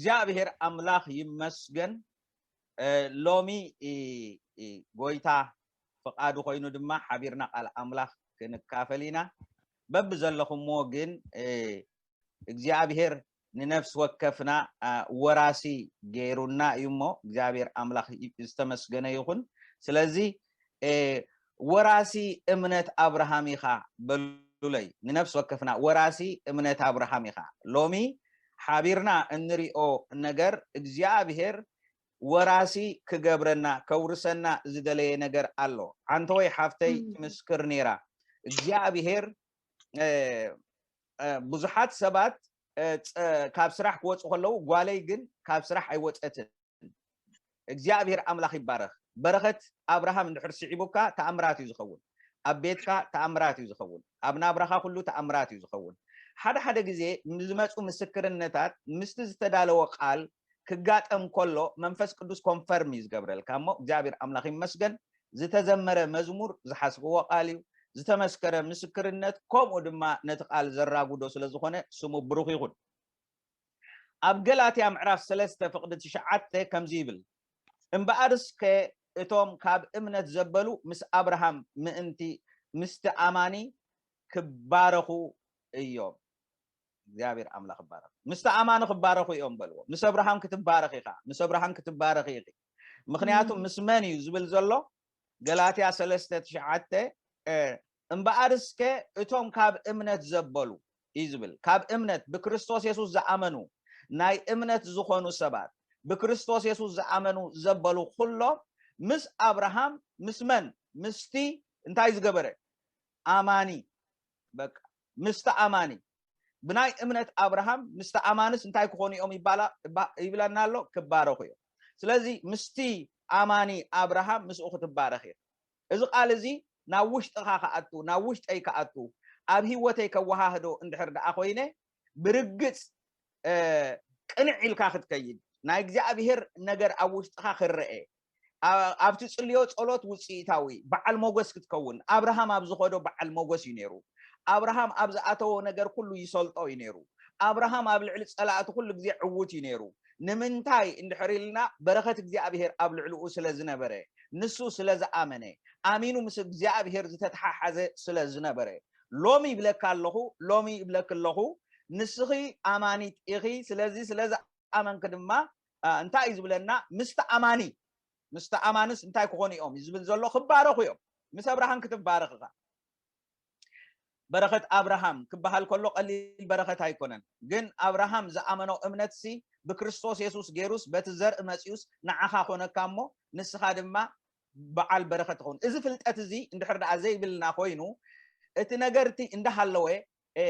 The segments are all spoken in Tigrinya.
እግዚኣብሔር ኣምላኽ ይመስገን። እ፣ ሎሚ እ፣ እ፣ ጎይታ ፍቓዱ ኮይኑ ድማ ሓቢርና ቃል ኣምላኽ ክንካፈል ኢና። በብዘለኹምዎ ግን እ፣ እግዚኣብሔር ንነፍሲ ወከፍና እ፣ ወራሲ ገይሩና እዩ እሞ እግዚኣብሔር ኣምላኽ ይ- ዝተመስገነ ይኹን። ስለዚ እ፣ ወራሲ እምነት ኣብርሃም ኢኻ በሉለይ። ንነፍሲ ወከፍና ወራሲ እምነት ኣብርሃም ኢኻ። ሎሚ ሓቢርና እንሪኦ ነገር እግዚኣብሔር ወራሲ ክገብረና ከውርሰና ዝደለየ ነገር ኣሎ። ዓንተወይ ሓፍተይ ትምስክር ነይራ። እግዚኣብሔር እ፣ እ፣ ብዙሓት ሰባት እ፣ ጸ- ካብ ስራሕ ክወፁ ከለዉ ጓለይ ግን ካብ ስራሕ ኣይወፀትን። እግዚኣብሔር ኣምላኽ ይባረኽ። በረኸት ኣብርሃም እንድሕር ስዒቡካ ተኣምራት እዩ ዝኸውን። ኣብ ቤትካ ተኣምራት እዩ ዝኸውን። ኣብ ናብራኻ ኩሉ ተኣምራት እዩ ዝኸውን። ሓደ ሓደ ግዜ ንዝመፁ ምስክርነታት ምስቲ ዝተዳለወ ቃል ክጋጠም ከሎ መንፈስ ቅዱስ ኮንፈርም እዩ ዝገብረልካ እሞ እግዚኣብሔር ኣምላኽ ይመስገን። ዝተዘመረ መዝሙር ዝሓስብዎ ቃል እዩ። ዝተመስከረ ምስክርነት ከምኡ ድማ ነቲ ቃል ዘራጉዶ ስለ ዝኾነ ስሙ ብሩኽ ይኹን። ኣብ ገላትያ ምዕራፍ ሰለስተ ፍቕዲ ትሽዓተ ከምዚ ይብል፣ እምበኣርስከ እቶም ካብ እምነት ዘበሉ ምስ ኣብርሃም ምእንቲ ምስቲ ኣማኒ ክባረኹ እዮም። እግዚኣብሔር ኣምላኽ ይባረኽ። ምስቲ ኣማኒ ክባረኹ እዮም በልዎ። ምስ ኣብርሃም ክትባረኽ ኢኻ፣ ምስ ኣብርሃም ክትባረኽ ኢኺ። ምክንያቱ ምስ መን እዩ ዝብል ዘሎ? ገላትያ ሰለስተ ትሽዓተ እምበኣርስከ እቶም ካብ እምነት ዘበሉ እዩ ዝብል። ካብ እምነት ብክርስቶስ የሱስ ዝኣመኑ ናይ እምነት ዝኾኑ ሰባት ብክርስቶስ የሱስ ዝኣመኑ ዘበሉ ኩሎም ምስ ኣብርሃም ምስ መን ምስቲ እንታይ ዝገበረ ኣማኒ በቃ ምስቲ ኣማኒ ብናይ እምነት ኣብርሃም ምስቲ ኣማንስ እንታይ ክኾኑ እዮም ይባላ- ይባ- ይብለና ኣሎ ክባረኹ እዮም። ስለዚ ምስቲ ኣማኒ ኣብርሃም ምስኡ ክትባረኽ እዮም። እዚ ቃል እዚ ናብ ውሽጥኻ ክኣቱ ናብ ውሽጠይ ክኣቱ ኣብ ህይወተይ ከወሃህዶ እንድሕር ደኣ ኮይነ ብርግጽ እ፣ ቅንዕ ኢልካ ክትከይድ ናይ እግዚኣብሔር ነገር ኣብ ውሽጥኻ ክረአ ኣ- ኣብቲ ጽልዮ ጸሎት ውፅኢታዊ በዓል ሞገስ ክትከውን ኣብርሃም ኣብ ዝኸዶ በዓል ሞገስ እዩ ነይሩ። ኣብርሃም ኣብ ዝኣተዎ ነገር ኩሉ ይሰልጦ እዩ ነይሩ። ኣብርሃም ኣብ ልዕሊ ጸላእቲ ኩሉ ግዜ ዕዉት እዩ ነይሩ። ንምንታይ እንድሕር ኢልና በረኸት እግዚኣብሔር ኣብ ልዕሊኡ ስለ ዝነበረ ንሱ ስለ ዝኣመነ ኣሚኑ ምስ እግዚኣብሔር ዝተተሓሓዘ ስለ ዝነበረ ሎሚ ይብለካ ኣለኹ ሎሚ ይብለክ ኣለኹ ንስኺ ኣማኒት ኢኺ ስለዚ ስለ ዝኣመንክ ድማ እ፣ እንታይ እዩ ዝብለና ምስቲ ኣማኒ ምስቲ ኣማንስ እንታይ ክኾኑ እዮም እዩ ዝብል ዘሎ ክባረኹ እዮም። ምስ ኣብርሃም ክትባረኽ ኢኻ። በረኸት ኣብርሃም ክበሃል ከሎ ቀሊል በረኸት ኣይኮነን። ግን ኣብርሃም ዝኣመኖ እምነትሲ ብክርስቶስ የሱስ ገይሩስ በቲ ዘርኢ መፂኡስ ንዓኻ ኮነካ እሞ ንስኻ ድማ በዓል በረኸት ትኸውን። እዚ ፍልጠት እዚ እንድሕር ደኣ ዘይብልና ኮይኑ እቲ ነገርቲ እንዳሃለወ እ፣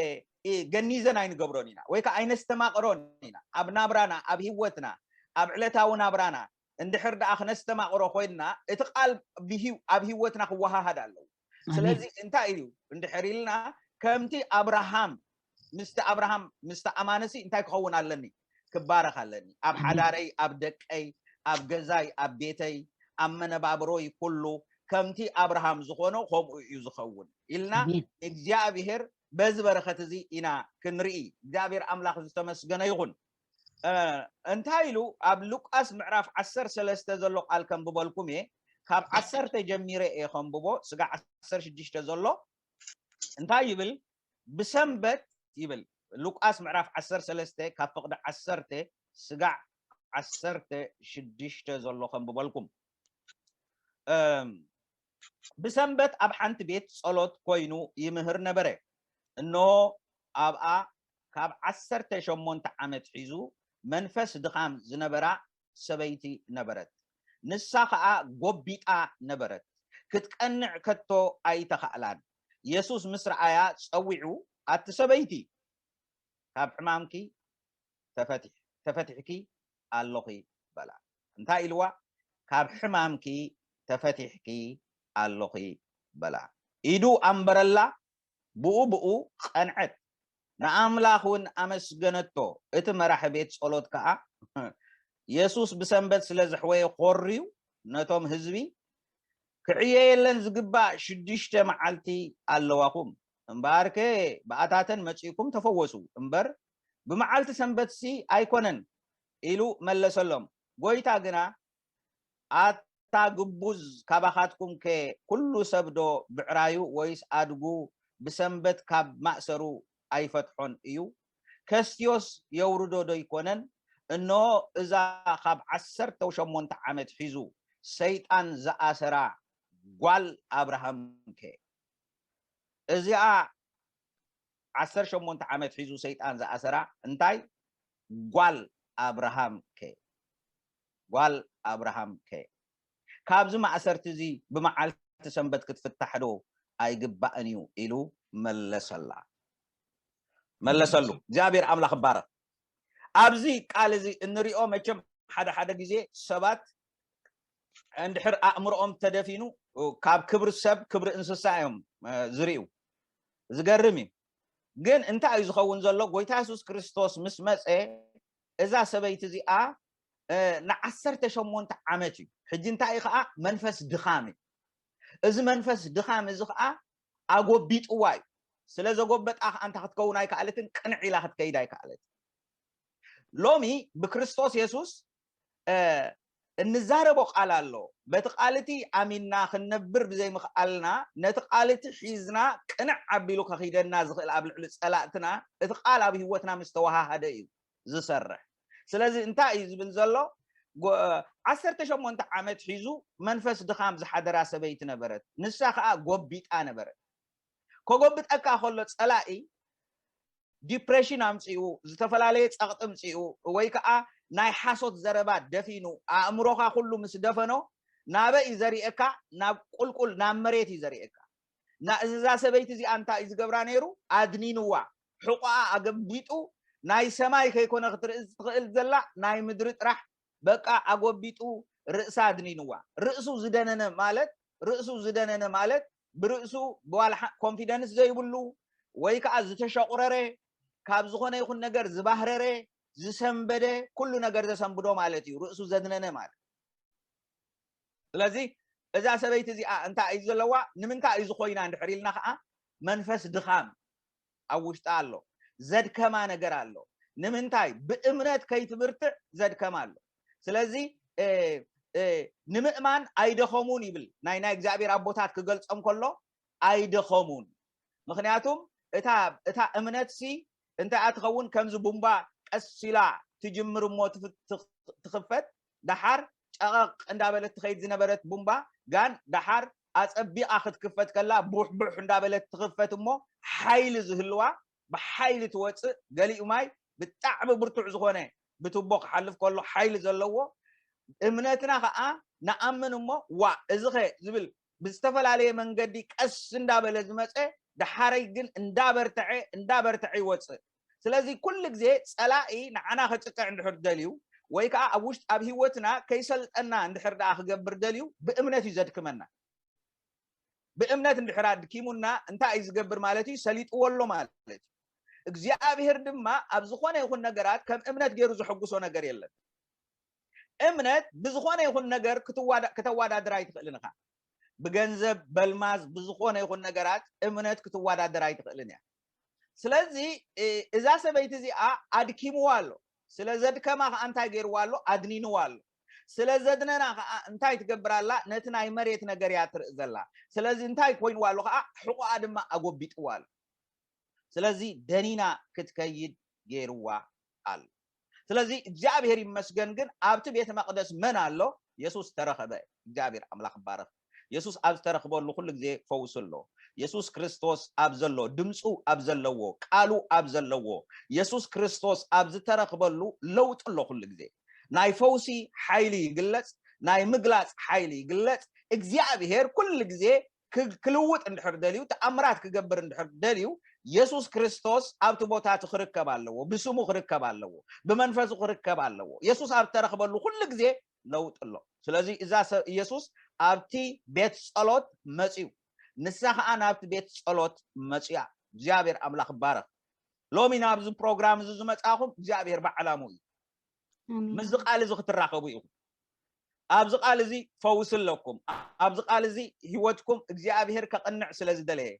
እ፣ ገኒዘን ኣይንገብሮን ኢና ወይ ከዓ ኣይነስተማቕሮን ኢና ኣብ ናብራና ኣብ ህይወትና ኣብ ዕለታዊ ናብራና እንድሕር ደኣ ክነስተማቕሮ ኮይንና እቲ ቃል ብሂው- ኣብ ህይወትና ክወሃሃድ ኣለዎ። ስለዚ እንታይ እዩ እንድሕር ኢልና ከምቲ ኣብርሃም ምስቲ ኣብርሃም ምስቲ ኣማንሲ እንታይ ክኸውን ኣለኒ ክባረኽ ኣለኒ ኣብ ሓዳረይ ኣብ ደቀይ ኣብ ገዛይ ኣብ ቤተይ ኣብ መነባብሮይ ኩሉ ከምቲ ኣብርሃም ዝኾኖ ከምኡ እዩ ዝኸውን ኢልና እግዚኣብሔር በዚ በረኸት እዚ ኢና ክንርኢ። እግዚኣብሔር ኣምላኽ ዝተመስገነ ይኹን። እ፣ እንታይ ኢሉ ኣብ ሉቃስ ምዕራፍ ዓሰርተ ሰለስተ ዘሎ ቃል ከንብበልኩም እየ። ካብ ዓሰርተ ጀሚረ እየ ከንብቦ ስጋ ዓሰርተ ሽዱሽተ ዘሎ እንታይ ይብል? ብሰንበት ይብል ሉቃስ ምዕራፍ ዓሰርተ ሰለስተ ካብ ፍቕዲ ዓሰርተ ስጋዕ ዓሰርተ ሽዱሽተ ዘሎ ከንብበልኩም። እም፣ ብሰንበት ኣብ ሓንቲ ቤት ጸሎት ኮይኑ ይምህር ነበረ። እነሆ ኣብኣ ካብ ዓሰርተ ሸሞንተ ዓመት ሒዙ መንፈስ ድኻም ዝነበራ ሰበይቲ ነበረት። ንሳ ኸኣ ጎቢጣ ነበረት። ክትቀንዕ ከቶ ኣይተኻእላን። የሱስ ምስ ረኣያ ጸዊዑ ኣቲ ሰበይቲ ካብ ሕማምኪ ተፈቲሕ- ተፈቲሕኪ ኣለኺ በላ። እንታይ ኢልዋ? ካብ ሕማምኪ ተፈቲሕኪ ኣለኺ በላ። ኢዱ ኣንበረላ፣ ብኡ ብኡ ቐንዐት፣ ንኣምላኽ እውን ኣመስገነቶ። እቲ መራሒ ቤት ጸሎት ከኣ የሱስ ብሰንበት ስለ ዘሕወየ ኾርዩ ነቶም ህዝቢ ክዕየየለን ዝግባእ ሽዱሽተ መዓልቲ ኣለዋኹም፣ እምበኣርከ ብኣታተን መጺእኩም ተፈወሱ እምበር ብመዓልቲ ሰንበትሲ ኣይኮነን ኢሉ መለሰሎም። ጎይታ ግና፣ ኣታ ግቡዝ፣ ካባኻትኩምከ ኩሉ ሰብዶ ብዕራዩ ወይስ ኣድጉ ብሰንበት ካብ ማእሰሩ ኣይፈትሖን እዩ? ከስትዮስ የውርዶ ዶ ይኮነን? እንሆ እዛ ካብ ዓሰርተ ሸሞንተ ዓመት ሒዙ ሰይጣን ዝኣሰራ ጓል ኣብርሃምከ? እዚኣ ዓሰርተ ሸሞንተ ዓመት ሒዙ ሰይጣን ዝኣሰራ እንታይ ጓል ኣብርሃምከ? ጓል ኣብርሃምከ? ካብዚ ማእሰርቲ እዚ ብመዓልቲ ሰንበት ክትፍታሕ ዶ ኣይግባእን እዩ? ኢሉ መለሰላ መለሰሉ። እግዚኣብሔር ኣምላኽ ይባረኽ። ኣብዚ ቃል እዚ እንሪኦ መቸም ሓደ ሓደ ግዜ ሰባት እንድሕር ኣእምሮኦም ተደፊኑ ካብ ክብሪ ሰብ ክብሪ እንስሳ እዮም ዝርእዩ። ዝገርም እዩ። ግን እንታይ እዩ ዝኸውን ዘሎ? ጎይታ የሱስ ክርስቶስ ምስ መፀ እዛ ሰበይቲ እዚኣ ንዓሰርተ ሸሞንተ ዓመት እዩ። ሕጂ እንታይ እዩ ከዓ መንፈስ ድኻም እዩ። እዚ መንፈስ ድኻም እዚ ከዓ ኣጎቢጥዋ እዩ። ስለ ዘጎበጣ ከዓ እንታይ ክትከውን ኣይከኣለትን፣ ቅንዕ ኢላ ክትከይድ ኣይከኣለትን። ሎሚ ብክርስቶስ የሱስ እንዛረቦ ቃል ኣሎ። በቲ ቃል እቲ ኣሚንና ክንነብር ብዘይምኽኣልና፣ ነቲ ቃል እቲ ሒዝና ቅንዕ ኣቢሉ ከኺደና ዝኽእል ኣብ ልዕሊ ጸላእትና እቲ ቃል ኣብ ህይወትና ምስ ተወሃሃደ እዩ ዝሰርሕ። ስለዚ እንታይ እዩ ዝብል ዘሎ? ዓሰርተ ሸሞንተ ዓመት ሒዙ መንፈስ ድኻም ዝሓደራ ሰበይቲ ነበረት። ንሳ ኸኣ ጎቢጣ ነበረት። ከጎብጠካ ከሎ ጸላኢ ዲፕሬሽን ኣምጺኡ፣ ዝተፈላለየ ጸቕጢ ኣምጺኡ፣ ወይ ከኣ ናይ ሓሶት ዘረባ ደፊኑ፣ ኣእምሮኻ ኩሉ ምስ ደፈኖ፣ ናበይ እዩ ዘርእየካ? ናብ ቁልቁል፣ ናብ መሬት እዩ ዘርእየካ። እና እዛ ሰበይቲ እዚኣ እንታይ እዩ ዝገብራ ነይሩ? ኣድኒንዋ፣ ሕቖኣ ኣገቢጡ፣ ናይ ሰማይ ከይኮነ ክትርኢ ትኽእል ዘላ፣ ናይ ምድሪ ጥራሕ በቃ ኣጎቢጡ ርእሳ ኣድኒንዋ። ርእሱ ዝደነነ ማለት፣ ርእሱ ዝደነነ ማለት ብርእሱ ብዋላ ሓ-፣ ኮንፊደንስ ዘይብሉ ወይ ከዓ ዝተሸቑረረ፣ ካብ ዝኾነ ይኹን ነገር ዝባህረረ፣ ዝሰንበደ፣ ኩሉ ነገር ዘሰንብዶ ማለት እዩ። ርእሱ ዘድነነ ማለት። ስለዚ እዛ ሰበይቲ እዚኣ እንታይ እዩ ዘለዋ? ንምንታይ እዩ ዝኾይና እንድሕር ኢልና ከዓ መንፈስ ድኻም ኣብ ውሽጣ ኣሎ። ዘድከማ ነገር ኣሎ። ንምንታይ? ብእምነት ከይትብርትዕ ዘድከማ ኣሎ። ስለዚ እ፣ እ፣ ንምእማን ኣይደኸሙን ይብል። ናይ፣ ናይ እግዚኣብሔር ኣቦታት ክገልጾም ከሎ ኣይደኸሙን። ምኽንያቱም እታ፣ እታ እምነትሲ እንታይ እያ ትኸውን? ከምዚ ቡምባ ቀስ ኢላ ትጅምር እሞ ትፍ-፣ ትኽ-፣ ትኽፈት፣ ደሓር ጨቐቕ እንዳበለት ትኸይድ ዝነበረት ቡምባ ጋን ደሓር ኣጸቢቓ ክትክፈት ከላ ቡሕ ቡሕ እንዳበለት ትኽፈት እሞ ሓይሊ ዝህልዋ ብሓይሊ ትወጽእ። ገሊኡ ማይ ብጣዕሚ ብርቱዕ ዝኾነ ብቱቦ ክሓልፍ ከሎ ሓይሊ ዘለዎ እምነትና ኸዓ ንኣምን እሞ ዋ እዚኸ ዝብል ብዝተፈላለየ መንገዲ ቀስ እንዳበለ ዝመጸ ደሓረይ ግን እንዳበርተዐ እንዳበርተዐ ይወጽእ። ስለዚ ኩሉ ግዜ ጸላኢ ንዓና ከጭቅዕ እንድሕር ደልዩ ወይ ከዓ ኣብ ውሽጢ ኣብ ህይወትና ከይሰልጠና እንድሕር ደኣ ክገብር ደልዩ ብእምነት እዩ ዘድክመና። ብእምነት እንድሕር ኣድኪሙና እንታይ እዩ ዝገብር ማለት እዩ? ሰሊጥዎ ኣሎ ማለት እዩ። እግዚኣብሔር ድማ ኣብ ዝኾነ ይኹን ነገራት ከም እምነት ገይሩ ዘሐጉሶ ነገር የለን። እምነት ብዝኾነ ይኹን ነገር ክትዋዳ-፣ ከተዋዳድር ኣይትኽእልን ኢኻ። ብገንዘብ፣ በልማዝ፣ ብዝኾነ ይኹን ነገራት እምነት ክትዋዳደር ኣይትኽእልን እያ። ስለዚ እ-፣ እዛ ሰበይቲ እዚኣ ኣድኪምዋ ኣሎ። ስለ ዘድከማ ከዓ እንታይ ገይርዋ ኣሎ? ኣድኒንዋ ኣሎ። ስለ ዘድነና ከዓ እንታይ ትገብር ኣላ? ነቲ ናይ መሬት ነገር እያ ትርኢ ዘላ። ስለዚ እንታይ ኮይንዋ ኣሎ ከዓ? ሕቖኣ ድማ ኣጎቢጥዋ ኣሎ። ስለዚ ደኒና ክትከይድ ገይርዋ ኣሎ። ስለዚ እግዚኣብሔር ይመስገን ግን ኣብቲ ቤተ መቕደስ መን ኣሎ? የሱስ ተረኸበ። እግዚኣብሔር ኣምላኽ ይባረኽ። የሱስ ኣብ ዝተረኽበሉ ኩሉ ግዜ ፈውሲ ኣሎ። የሱስ ክርስቶስ ኣብ ዘሎ፣ ድምፁ ኣብ ዘለዎ፣ ቃሉ ኣብ ዘለዎ፣ የሱስ ክርስቶስ ኣብ ዝተረኽበሉ ለውጢ ኣሎ ኩሉ ግዜ። ናይ ፈውሲ ሓይሊ ይግለጽ፣ ናይ ምግላጽ ሓይሊ ይግለጽ። እግዚኣብሔር ኩሉ ግዜ ክ-፣ ክልውጥ እንድሕር ደልዩ፣ ተኣምራት ክገብር እንድሕር ደልዩ፣ የሱስ ክርስቶስ ኣብቲ ቦታ እቲ ክርከብ ኣለዎ፣ ብስሙ ክርከብ ኣለዎ፣ ብመንፈሱ ክርከብ ኣለዎ። የሱስ ኣብ ተረኽበሉ ኩሉ ግዜ ለውጢ ኣሎ። ስለዚ እዛ ሰ-፣ የሱስ ኣብቲ ቤት ጸሎት መጽዩ፣ ንሳ ኸኣ ናብቲ ቤት ጸሎት መጽያ። እግዚኣብሔር ኣምላኽ ይባረኽ። ሎሚ ናብዚ ፕሮግራም እዚ ዝመጻኹም እግዚኣብሔር ብዓላሙ እዩ። ኣሜን። ምስዚ ቃል እዚ ክትራኸቡ ኢኹም። ኣብዚ ቃል እዚ ፈውሲ ኣለኩም። ኣብዚ ቃል እዚ ህይወትኩም እግዚኣብሔር ከቕንዕ ስለ ዝደለየ፣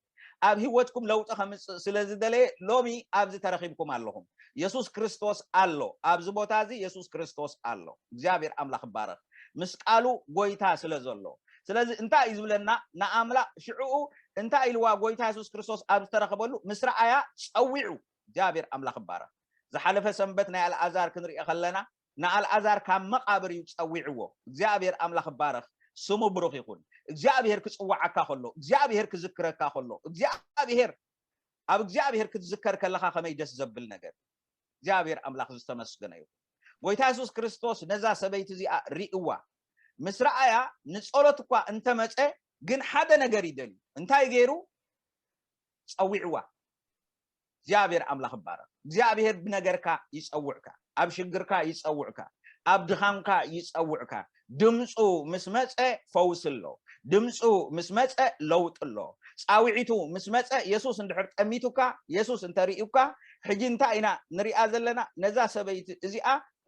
ኣብ ህይወትኩም ለውጢ ከምጽእ ስለ ዝደለየ ሎሚ ኣብዚ ተረኺብኩም ኣለኹም። የሱስ ክርስቶስ ኣሎ። ኣብዚ ቦታ እዚ የሱስ ክርስቶስ ኣሎ። እግዚኣብሔር ኣምላኽ ይባረኽ። ምስ ቃሉ ጎይታ ስለ ዘሎ። ስለዚ እንታይ እዩ ዝብለና? ንኣምላኽ ሽዕኡ እንታይ ኢልዋ? ጎይታ የሱስ ክርስቶስ ኣብ ዝተረኸበሉ ምስ ረኣያ ጸዊዑ። እግዚኣብሔር ኣምላኽ ይባረኽ። ዝሓለፈ ሰንበት ናይ ኣልኣዛር ክንሪኦ ከለና ንኣልኣዛር ካብ መቓብር እዩ ጸዊዕዎ። እግዚኣብሔር ኣምላኽ ይባረኽ። ስሙ ብሩኽ ይኹን። እግዚኣብሔር ክጽዋዓካ ከሎ፣ እግዚኣብሔር ክዝክረካ ከሎ፣ እግዚኣብሔር ኣብ እግዚኣብሔር ክትዝከር ከለኻ ከመይ ደስ ዘብል ነገር። እግዚኣብሔር ኣምላኽ ዝተመስገነ ይኹን። ጎይታ የሱስ ክርስቶስ ነዛ ሰበይቲ እዚኣ ሪእዋ ምስ ረኣያ ንጸሎት እኳ እንተመጸ ግን ሓደ ነገር ይደልዩ። እንታይ ገይሩ? ጸዊዕዋ። እግዚኣብሔር ኣምላኽ ይባረኽ። እግዚኣብሔር ብነገርካ ይጸውዕካ፣ ኣብ ሽግርካ ይጸውዕካ፣ ኣብ ድኻምካ ይጸውዕካ። ድምፁ ምስ መጸ ፈውሲ ኣሎ። ድምፁ ምስ መጸ ለውጢ ኣሎ። ጻውዒቱ ምስ መጸ የሱስ እንድሕር ጠሚቱካ፣ የሱስ እንተርእዩካ፣ ሕጂ እንታይ ኢና ንሪኣ ዘለና? ነዛ ሰበይቲ እዚኣ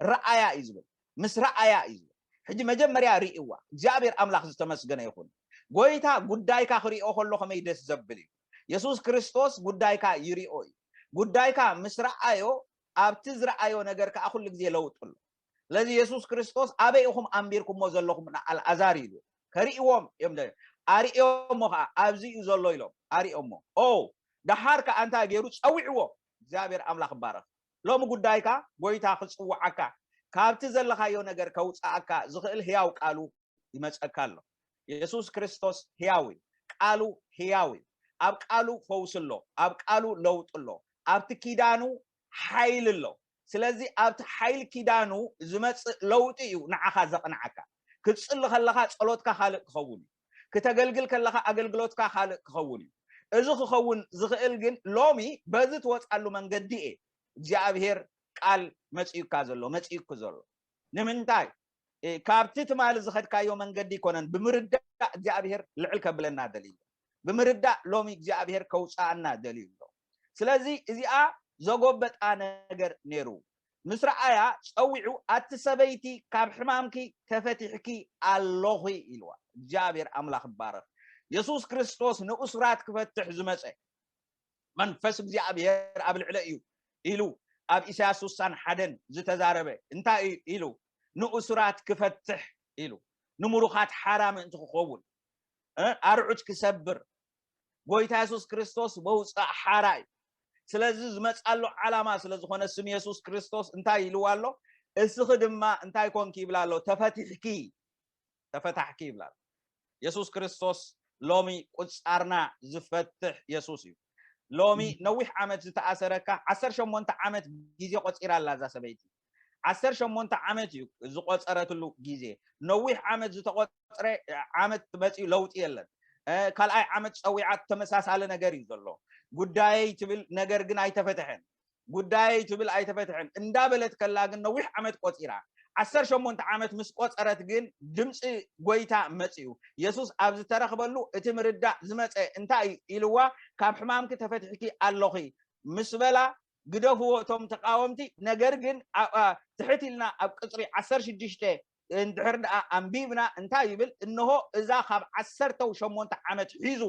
ረኣያ እዩ ዝብል። ምስ ረኣያ እዩ ዝብል። ሕጂ መጀመርያ ርእይዋ። እግዚኣብሔር ኣምላኽ ዝተመስገነ ይኹን። ጎይታ ጉዳይካ ክርእዮ ከሎ ከመይ ደስ ዘብል እዩ። የሱስ ክርስቶስ ጉዳይካ ይርእዮ እዩ። ጉዳይካ ምስ ረኣዮ ኣብቲ ዝረኣዮ ነገር ከዓ ኩሉ ግዜ ለውጢ ኣሎ። ስለዚ የሱስ ክርስቶስ ኣበይ ኢኹም ኣንቢርኩሞ ዘለኹም ንኣልኣዛር ኢሉ ከርእዎም እዮም። ኣርእዮሞ ከዓ ኣብዚ እዩ ዘሎ ኢሎም ኣርእዮሞ። ኦ ደሓር ከዓ እንታይ ገይሩ? ጸዊዕዎ። እግዚኣብሔር ኣምላኽ ይባረኽ። ሎሚ ጉዳይካ ጎይታ ክጽውዓካ ካብቲ ዘለኻዮ ነገር ከውፅኣካ ዝኽእል ህያው ቃሉ ይመፀካ ኣሎ። የሱስ ክርስቶስ ህያው እዩ። ቃሉ ህያው እዩ። ኣብ ቃሉ ፈውሲ ኣሎ። ኣብ ቃሉ ለውጢ ኣሎ። ኣብቲ ኪዳኑ ሓይሊ ኣሎ። ስለዚ ኣብቲ ሓይሊ ኪዳኑ ዝመፅእ ለውጢ እዩ ንዓኻ ዘቕንዓካ። ክትፅሊ ከለኻ ፀሎትካ ካልእ ክኸውን እዩ። ክተገልግል ከለኻ ኣገልግሎትካ ካልእ ክኸውን እዩ። እዚ ክኸውን ዝኽእል ግን ሎሚ በዚ ትወፃሉ መንገዲ እየ እግዚኣብሔር ቃል መፂኡካ ዘሎ መፂኡክ ዘሎ። ንምንታይ? ካብቲ ትማሊ ዝኸድካዮ መንገዲ ይኮነን ብምርዳእ እግዚኣብሔር ልዕል ከብለና ደልዩ። ብምርዳእ ሎሚ እግዚኣብሔር ከውፅኣና ደልዩ ኣሎ። ስለዚ እዚኣ ዘጎበጣ ነገር ነይሩ። ምስ ረኣያ ፀዊዑ ኣቲ ሰበይቲ ካብ ሕማምኪ ተፈቲሕኪ ኣለኺ ኢልዋ። እግዚኣብሔር ኣምላኽ ይባረኽ። የሱስ ክርስቶስ ንእሱራት ክፈትሕ ዝመፀ መንፈስ እግዚኣብሔር ኣብ ልዕለ እዩ ኢሉ ኣብ ኢሳያስ ስሳን ሓደን ዝተዛረበ እንታይ እዩ ኢሉ? ንእሱራት ክፈትሕ ኢሉ ንምሩኻት ሓራ ምእንቲ ክኸውን ኣርዑት ክሰብር ጎይታ የሱስ ክርስቶስ መውፃእ ሓራ እዩ። ስለዚ ዝመፃሉ ዓላማ ስለዝኾነ ስም የሱስ ክርስቶስ እንታይ ኢልዋ ኣሎ? እስኺ ድማ እንታይ ኮንኪ ይብላ ኣሎ? ተፈቲሕኪ ተፈታሕኪ ይብላ ኣሎ። የሱስ ክርስቶስ ሎሚ ቁፃርና ዝፈትሕ የሱስ እዩ። ሎሚ ነዊሕ ዓመት ዝተኣሰረካ ዓሰርተ ሸሞንተ ዓመት ግዜ ቆፂራ ኣላ እዛ ሰበይቲ። ዓሰርተ ሸሞንተ ዓመት እዩ ዝቆፀረትሉ ግዜ። ነዊሕ ዓመት ዝተቆፀረ ዓመት መፅዩ ለውጢ የለን። ካልኣይ ዓመት ፀዊዓ ተመሳሳሊ ነገር እዩ ዘሎ። ጉዳየይ ትብል ነገር ግን ኣይተፈተሐን። ጉዳየይ ትብል ኣይተፈትሐን እንዳበለት ከላ ግን ነዊሕ ዓመት ቆፂራ። ዓሰርተ ሸሞንተ ዓመት ምስ ቆፀረት ግን ድምፂ ጎይታ መፅዩ። የሱስ ኣብ ዝተረኽበሉ እቲ ምርዳእ ዝመፀ እንታይ እዩ ኢልዋ? ካብ ሕማምኪ ተፈትሕኪ ኣለኺ ምስ በላ ግደፍዎ እቶም ተቃወምቲ። ነገር ግን ትሕት ኢልና ኣብ ቅፅሪ ዓሰርተ ሽዱሽተ እንድሕር ደኣ ኣንቢብና እንታይ ይብል? እንሆ እዛ ካብ ዓሰርተ ሸሞንተ ዓመት ሒዙ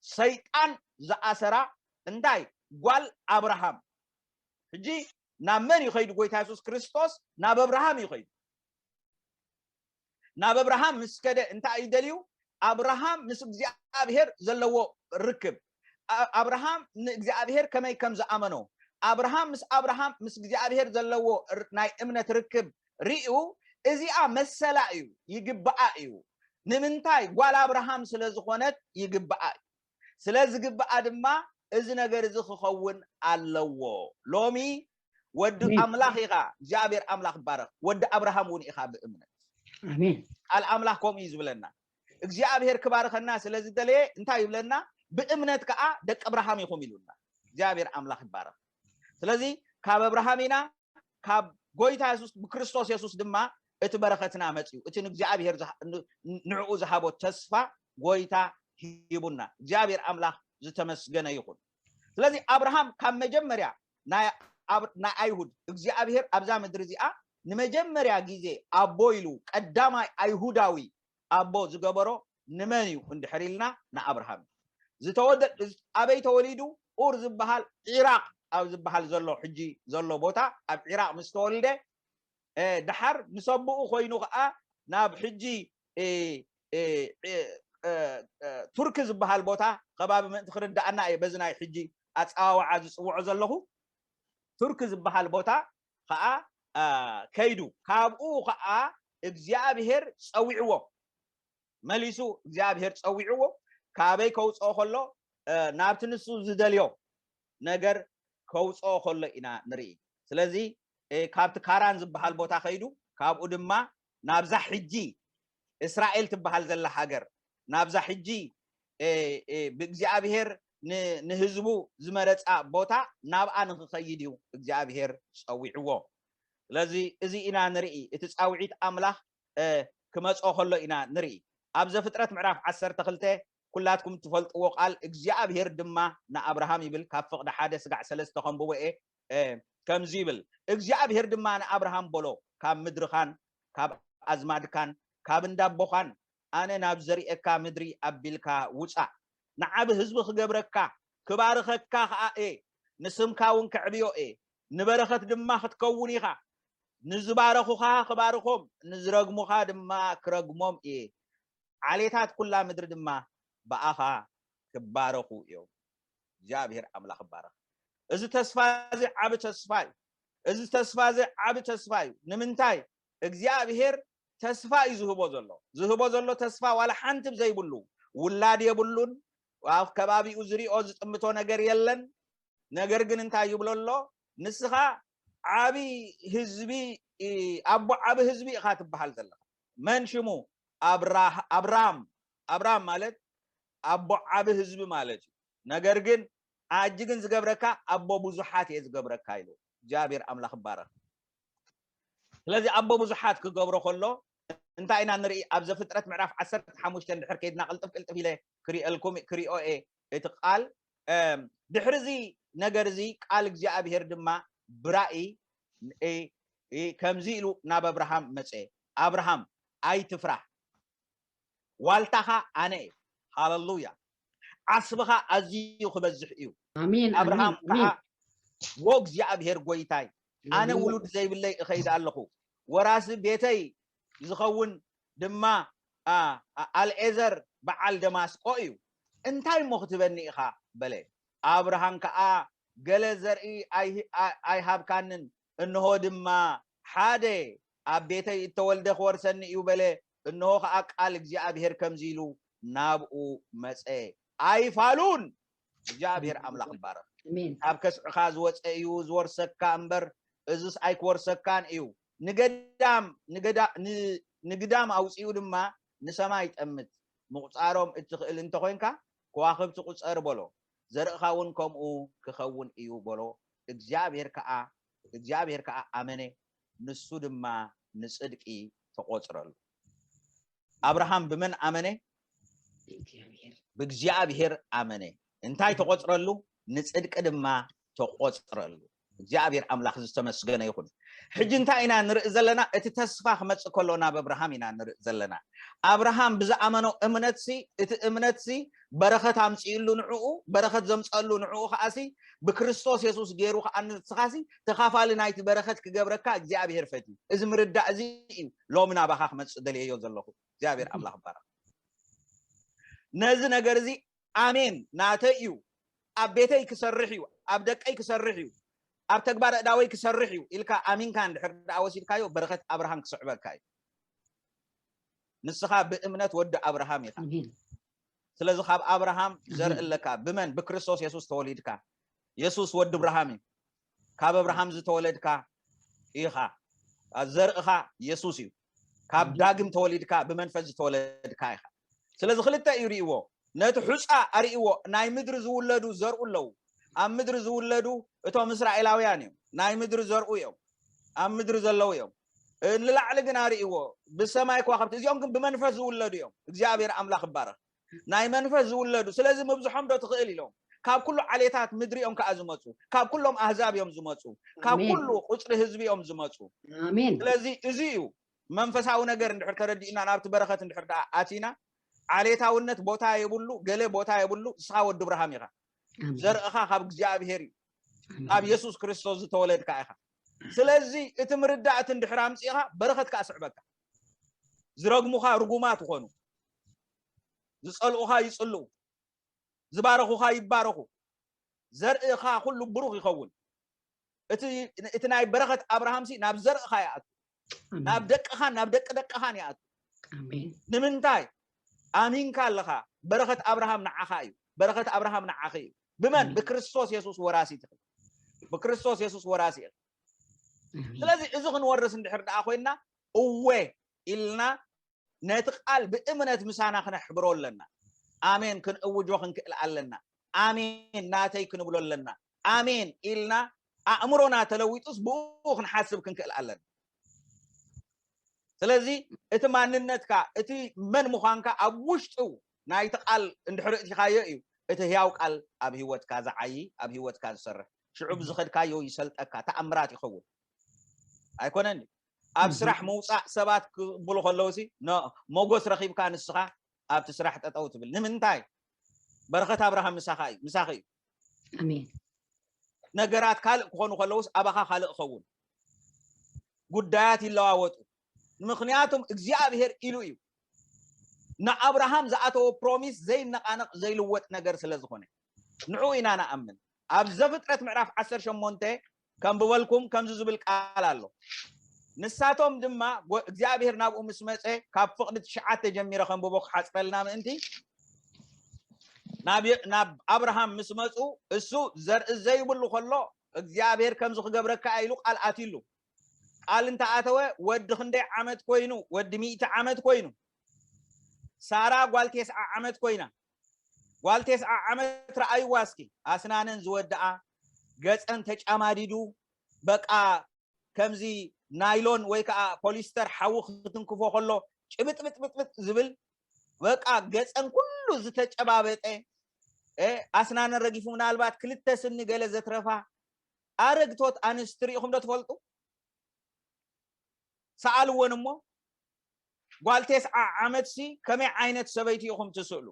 ሰይጣን ዝኣሰራ እንታይ ጓል ኣብርሃም። ሕጂ ናብ መን እዩ ከይዱ? ጎይታ የሱስ ክርስቶስ ናብ ኣብርሃም እዩ ከይዱ። ናብ ኣብርሃም ምስ ከደ እንታይ እዩ ደልዩ? ኣብርሃም ምስ እግዚኣብሔር ዘለዎ ርክብ፣ ኣብርሃም ንእግዚኣብሔር ከመይ ከም ዝኣመኖ፣ ኣብርሃም ምስ ኣብርሃም ምስ እግዚኣብሔር ዘለዎ ናይ እምነት ርክብ ርእዩ፣ እዚኣ መሰላ እዩ፣ ይግብኣ እዩ። ንምንታይ? ጓል ኣብርሃም ስለ ዝኾነት ይግብኣ እዩ። ስለ ዝግብኣ ድማ እዚ ነገር እዚ ክኸውን ኣለዎ። ሎሚ ወዲ ኣምላኽ ኢኻ፣ እግዚኣብሔር ኣምላኽ ይባረኽ። ወዲ ኣብርሃም እውን ኢኻ ብእምነት። ቃል ኣምላኽ ከምኡ እዩ ዝብለና። እግዚኣብሔር ክባርኸና ስለ ዝደለየ እንታይ ይብለና? ብእምነት ከዓ ደቂ ኣብርሃም ኢኹም ኢሉና። እግዚኣብሔር ኣምላኽ ይባረኽ። ስለዚ ካብ ኣብርሃም ኢና፣ ካብ ጎይታ የሱስ ብክርስቶስ የሱስ ድማ እቲ በረኸትና መፅዩ፣ እቲ ንእግዚኣብሔር ንዕኡ ዝሃቦ ተስፋ ጎይታ ሂቡና። እግዚኣብሔር ኣምላኽ ዝተመስገነ ይኹን። ስለዚ ኣብርሃም ካብ መጀመርያ ናይ ኣይሁድ እግዚኣብሔር ኣብዛ ምድሪ እዚኣ ንመጀመርያ ግዜ ኣቦ ኢሉ ቀዳማይ ኣይሁዳዊ ኣቦ ዝገበሮ ንመን እዩ እንድሕር ኢልና ንኣብርሃም እዩ። ዝተወደ ኣበይ ተወሊዱ? ኡር ዝበሃል ዒራቅ ኣብ ዝበሃል ዘሎ ሕጂ ዘሎ ቦታ ኣብ ዒራቕ ምስ ተወልደ፣ እ፣ ደሓር ምስ ኣቦኡ ኮይኑ ኸዓ ናብ ሕጂ፣ እ፣ እ፣ እ፣ እ፣ እ፣ ቱርኪ ዝበሃል ቦታ ከባቢ ምእንቲ ክርዳኣና እየ በዚ ናይ ሕጂ ኣጸዋውዓ ዝጽውዖ ዘለኹ። ቱርኪ ዝበሃል ቦታ ኸዓ፣ እ፣ ከይዱ ካብኡ ኸዓ እግዚኣብሔር ጸዊዕዎ። መሊሱ እግዚኣብሔር ጸዊዕዎ ካበይ ከውፅኦ ከሎ፣ እ፣ ናብቲ ንሱ ዝደልዮ ነገር ከውፅኦ ከሎ ኢና ንርኢ። ስለዚ፣ እ፣ ካብቲ ካራን ዝበሃል ቦታ ከይዱ ካብኡ ድማ ናብዛ ሕጂ እስራኤል ትበሃል ዘላ ሃገር፣ ናብዛ ሕጂ፣ እ፣ እ፣ ብእግዚኣብሔር ን-፣ ንህዝቡ ዝመረፃ ቦታ ናብኣ ንክኸይድ እዩ እግዚኣብሔር ጸዊዕዎ። ስለዚ እዚ ኢና ንርኢ፣ እቲ ጻውዒት ኣምላኽ፣ እ፣ ክመጾ ከሎ ኢና ንርኢ። ኣብ ዘፍጥረት ምዕራፍ ዓሰርተ ክልተ ኩላትኩም ትፈልጥዎ ቃል እግዚኣብሔር ድማ ንኣብርሃም ይብል፣ ካብ ፍቕዲ ሓደ ስጋዕ ሰለስተ ከንብቦ እየ። እ፣ ከምዚ ይብል፣ እግዚኣብሔር ድማ ንኣብርሃም በሎ፣ ካብ ምድርኻን ካብ ኣዝማድካን ካብ እንዳቦኻን ኣነ ናብ ዘርእየካ ምድሪ ኣቢልካ ውጻእ። ንዓቢ ህዝቢ ክገብረካ፣ ክባርኸካ ኸኣ እየ፣ ንስምካ እውን ከዕብዮ እየ፣ ንበረኸት ድማ ክትከውን ኢኻ። ንዝባረኹኻ ክባርኾም፣ ንዝረግሙኻ ድማ ክረግሞም እየ። ዓሌታት ኩላ ምድሪ ድማ ብኣኻ ክባረኹ እዮም። እግዚኣብሔር ኣምላኽ ይባረኽ። እዚ ተስፋ እዚ ዓቢ ተስፋ እዩ። እዚ ተስፋ እዚ ዓቢ ተስፋ እዩ። ንምንታይ? እግዚኣብሔር ተስፋ እዩ ዝህቦ ዘሎ። ዝህቦ ዘሎ ተስፋ ዋላ ሓንቲ ዘይብሉ፣ ውላድ የብሉን፣ ኣብ ከባቢኡ ዝሪኦ ዝጥምቶ ነገር የለን። ነገር ግን እንታይ ይብሎ ኣሎ? ንስኻ ዓቢ ህዝቢ፣ ኣቦ ዓቢ ህዝቢ ኢኻ ትበሃል ዘለኻ። መን ሽሙ? ኣብራህ-፣ ኣብራም። ኣብራም ማለት ኣቦ ዓቢ ህዝቢ ማለት እዩ። ነገር ግን ኣጂ ግን ዝገብረካ ኣቦ ብዙሓት እየ ዝገብረካ ኢሉ። እግዚኣብሔር ኣምላኽ ይባረኽ። ስለዚ ኣቦ ብዙሓት ክገብሮ ከሎ እንታይ ኢና ንርኢ? ኣብ ዘፍጥረት ምዕራፍ ዓሰርተ ሓሙሽተ እንድሕር ከይድና ቅልጥፍ ቅልጥፍ ኢለ ክሪኤልኩም፣ ክሪኦ እየ እቲ ቃል። እም፣ ድሕሪ እዚ ነገር እዚ ቃል እግዚኣብሔር ድማ ብራእይ፣ እ፣ እ፣ ከምዚ ኢሉ ናብ ኣብርሃም መጸ፣ ኣብርሃም ኣይትፍራህ፣ ዋልታኻ ኣነ እየ። ሃለሉያ። ዓስብኻ ኣዝዩ ክበዝሕ እዩ። ኣሜን፣ ኣብርሃም ኣሜን፣ ከዓ ኣሜን። ወ እግዚኣብሔር ጎይታይ፣ ኣነ ሃሌሉያ። ውሉድ ዘይብለይ እኸይድ ኣለኹ፣ ወራሲ ቤተይ ዝኸውን ድማ፣ ኣ፣ ኣ፣ ኣልኤዘር በዓል ደማስቆ እዩ። እንታይ እሞ ክትበኒ ኢኻ? በለ። ኣብርሃም ከዓ፣ ገለ ዘርኢ ኣይ-፣ ኣ-፣ ኣይሃብካንን፣ እንሆ ድማ ሓደ ኣብ ቤተይ እተወልደ ክወርሰኒ እዩ በለ። እንሆ ከዓ ቃል እግዚኣብሔር ከምዚ ኢሉ ናብኡ መጸ። ኣይፋሉን። እግዚኣብሔር ኣምላኽ ይባረኽ። ኣሜን። ካብ ከስዕኻ ዝወፀ እዩ ዝወርሰካ እምበር፣ እዝስ ኣይክወርሰካን እዩ። ንገዳም፣ ንገዳ-፣ ን-፣ ንግዳም ኣውፂኡ ድማ ንሰማይ ጠምት። ምቑፃሮም እትኽእል እንተኾይንካ፣ ከዋኽብቲ ቁፀር በሎ። ዘርእኻ እውን ከምኡ ክኸውን እዩ በሎ። እግዚኣብሔር ከዓ፣ እግዚኣብሔር ከዓ ኣመነ፣ ንሱ ድማ ንጽድቂ ተቖጽረሉ። ኣብርሃም ብመን ኣመነ? እግዚኣብሔር። ብእግዚኣብሔር ኣመነ። እንታይ ተቖጽረሉ? ንጽድቂ ድማ ተቖጽረሉ። እግዚኣብሔር ኣምላኽ ዝተመስገነ ይኹን። ሕጂ እንታይ ኢና ንርኢ ዘለና? እቲ ተስፋ ክመጽእ ከሎ ናብ ኣብርሃም ኢና ንርኢ ዘለና። ኣብርሃም ብዝኣመኖ እምነትሲ፣ እቲ እምነትሲ በረኸት ኣምጺእሉ ንዕኡ፣ በረኸት ዘምጸሉ ንዕኡ ከኣሲ ብክርስቶስ የሱስ ገይሩ ከኣ ንስኻሲ ተኻፋሊ ናይቲ በረኸት ክገብረካ እግዚኣብሔር ፈትዩ። እዚ ምርዳእ እዚ እዩ ሎሚ ናባኻ ክመጽእ ደልየዮ ዘለኹ። እግዚኣብሔር ኣምላኽ ይባረኽ። ነዚ ነገር እዚ ኣሜን ናተይ እዩ፣ ኣብ ቤተይ ክሰርሕ እዩ፣ ኣብ ደቀይ ክሰርሕ እዩ፣ ኣብ ተግባር ኣእዳወይ ክሰርሕ እዩ ኢልካ ኣሚንካ እንድሕር ደኣ ወሲድካዮ በረኸት ኣብርሃም ክስዕበካ እዩ። ንስኻ ብእምነት ወዲ ኣብርሃም ኢኻ። ኣሜን። ስለዚ ካብ ኣብርሃም ዘርኢ ኣለካ። ብመን? ብክርስቶስ የሱስ ተወሊድካ። የሱስ ወዲ ኣብርሃም እዩ። ካብ ኣብርሃም ዝተወለድካ ኢኻ። ዘርእኻ የሱስ እዩ። ካብ ዳግም ተወሊድካ ብመንፈስ ዝተወለድካ ኢኻ። ስለዚ ክልተ እዩ ርእይዎ። ነቲ ሑጻ ኣርእይዎ። ናይ ምድሪ ዝውለዱ ዘርኡ ኣለዉ። ኣብ ምድሪ ዝውለዱ እቶም እስራኤላውያን እዮም። ናይ ምድሪ ዘርኡ እዮም። ኣብ ምድሪ ዘለዉ እዮም። ንላዕሊ ግን ኣርእይዎ። ብሰማይ ከዋኽብቲ። እዚኦም ግን ብመንፈስ ዝውለዱ እዮም። እግዚኣብሔር ኣምላኽ ይባረኽ። ናይ መንፈስ ዝውለዱ። ስለዚ ምብዝሖም ዶ ትኽእል ኢሎም። ካብ ኩሉ ዓሌታት ምድሪ እዮም ከኣ ዝመጹ። ካብ ኩሎም ኣህዛብ እዮም ዝመጹ። ካብ ኣሜን። ኩሉ ቁጽሪ ህዝቢ እዮም ዝመጹ። ኣሜን። ስለዚ እዚ እዩ መንፈሳዊ ነገር እንድሕር ተረዲእና ናብቲ በረኸት እንድሕር ደኣ ኣቲና ዓሌታውነት ቦታ የብሉ፣ ገለ ቦታ የብሉ። ንስኻ ወዲ ኣብርሃም ኢኻ። ኣሜን። ዘርእኻ ካብ እግዚኣብሔር እዩ። ኣብ የሱስ ክርስቶስ ዝተወለድካ ኢኻ። ስለዚ እቲ ምርዳእ እቲ እንድሕር ኣምጺእኻ በረኸት ከኣ ስዕበካ። ዝረግሙኻ ርጉማት ይኾኑ፣ ዝጸልኡኻ ይጽልኡ፣ ዝባረኹኻ ይባረኹ፣ ዘርእኻ ኩሉ ብሩኽ ይኸውን። እቲ እቲ ናይ በረኸት ኣብርሃምሲ ናብ ዘርእኻ ይኣቱ፣ ናብ ደቅኻን ናብ ደቂ ደቅኻን ይኣቱ። ኣሜን። ንምንታይ? ኣሚንካ ኣለኻ። በረኸት ኣብርሃም ንዓኻ እዩ። በረኸት ኣብርሃም ንዓኺ እዩ። ብመን? ኣሜን። ብክርስቶስ የሱስ ወራሲት ኢኺ። ብክርስቶስ የሱስ ወራሲ ኢኺ። ኣሜን። ስለዚ እዚ ክንወርስ እንድሕር ደኣ ኮይና እወ ኢልና ነቲ ቃል ብእምነት ምሳና ክነሕብሮ ኣለና። ኣሜን ክንእውጆ ክንክእል ኣለና። ኣሜን ናተይ ክንብሎ ኣለና። ኣሜን ኢልና ኣእምሮና ተለዊጡስ ብኡ ክንሓስብ ክንክእል ኣለና። ስለዚ እቲ ማንነትካ እቲ መን ምዃንካ ኣብ ውሽጡ ናይቲ ቃል እንድሕር እቲኻዮ እዩ እቲ ህያው ቃል ኣብ ህይወትካ ዝዓዪ ኣብ ህይወትካ ዝሰርሕ ሽዑ ብዝኸድካዮ ይሰልጠካ ተኣምራት ይኸውን ኣይኮነን ኣብ እህ። ስራሕ ምውፃእ ሰባት ክብሉ ከለውሲ ኖ ሞጎስ ረኺብካ ንስኻ ኣብቲ ስራሕ ጠጠው ትብል ንምንታይ በረኸት ኣብርሃም ምሳኻ እዩ ምሳኺ እዩ ኣሜን። ነገራት ካልእ ክኾኑ ከለውስ ኣባኻ ካልእ ኸውን ጉዳያት ይለዋወጡ ምክንያቱም እግዚኣብሔር ኢሉ እዩ ንኣብርሃም ዝኣተወ ፕሮሚስ ዘይነቃነቕ ዘይልወጥ ነገር ስለ ዝኾነ ንዑ ኢና ንኣምን ኣብ ዘፍጥረት ምዕራፍ ዓሰርተ ሸሞንተ ከንብበልኩም ከምዚ ዝብል ቃል ኣሎ ንሳቶም ድማ ጎ- እግዚኣብሔር ናብኡ ምስ መፀ ካብ ፍቕዲ ትሽዓተ ጀሚረ ከንብቦ ክሓፅረልና ምእንቲ ናብ የ- ናብ ኣብርሃም ምስ መፁ እሱ ዘርኢ ዘይብሉ ከሎ እግዚኣብሔር ከምዚ ክገብረካ ኢሉ ቃል ኣትሉ ቃል እንተኣተወ ወዲ ክንደይ ዓመት ኮይኑ ወዲ ሚእቲ ዓመት ኮይኑ ሳራ ጓል ቴስዓ ዓመት ኮይና ጓል ቴስዓ ዓመት ረኣይዋ እስኪ ኣስናነን ዝወድኣ ገፀን ተጫማዲዱ በቃ ከምዚ ናይሎን ወይ ከዓ ፖሊስተር ሓዊ ክትንክፎ ከሎ ጭብጥብጥብጥብጥ ዝብል በቃ ገፀን ኩሉ ዝተጨባበጠ ኣስናነን ረጊፉ ምናልባት ክልተ ስኒ ገለ ዘትረፋ ኣረግቶት ኣንስቲ ርኢኹም ዶ ትፈልጡ ሰኣልወን እሞ ጓል ቴስዓ ዓመት ሲ ከመይ ዓይነት ሰበይቲ ኢኹም ትስእሉ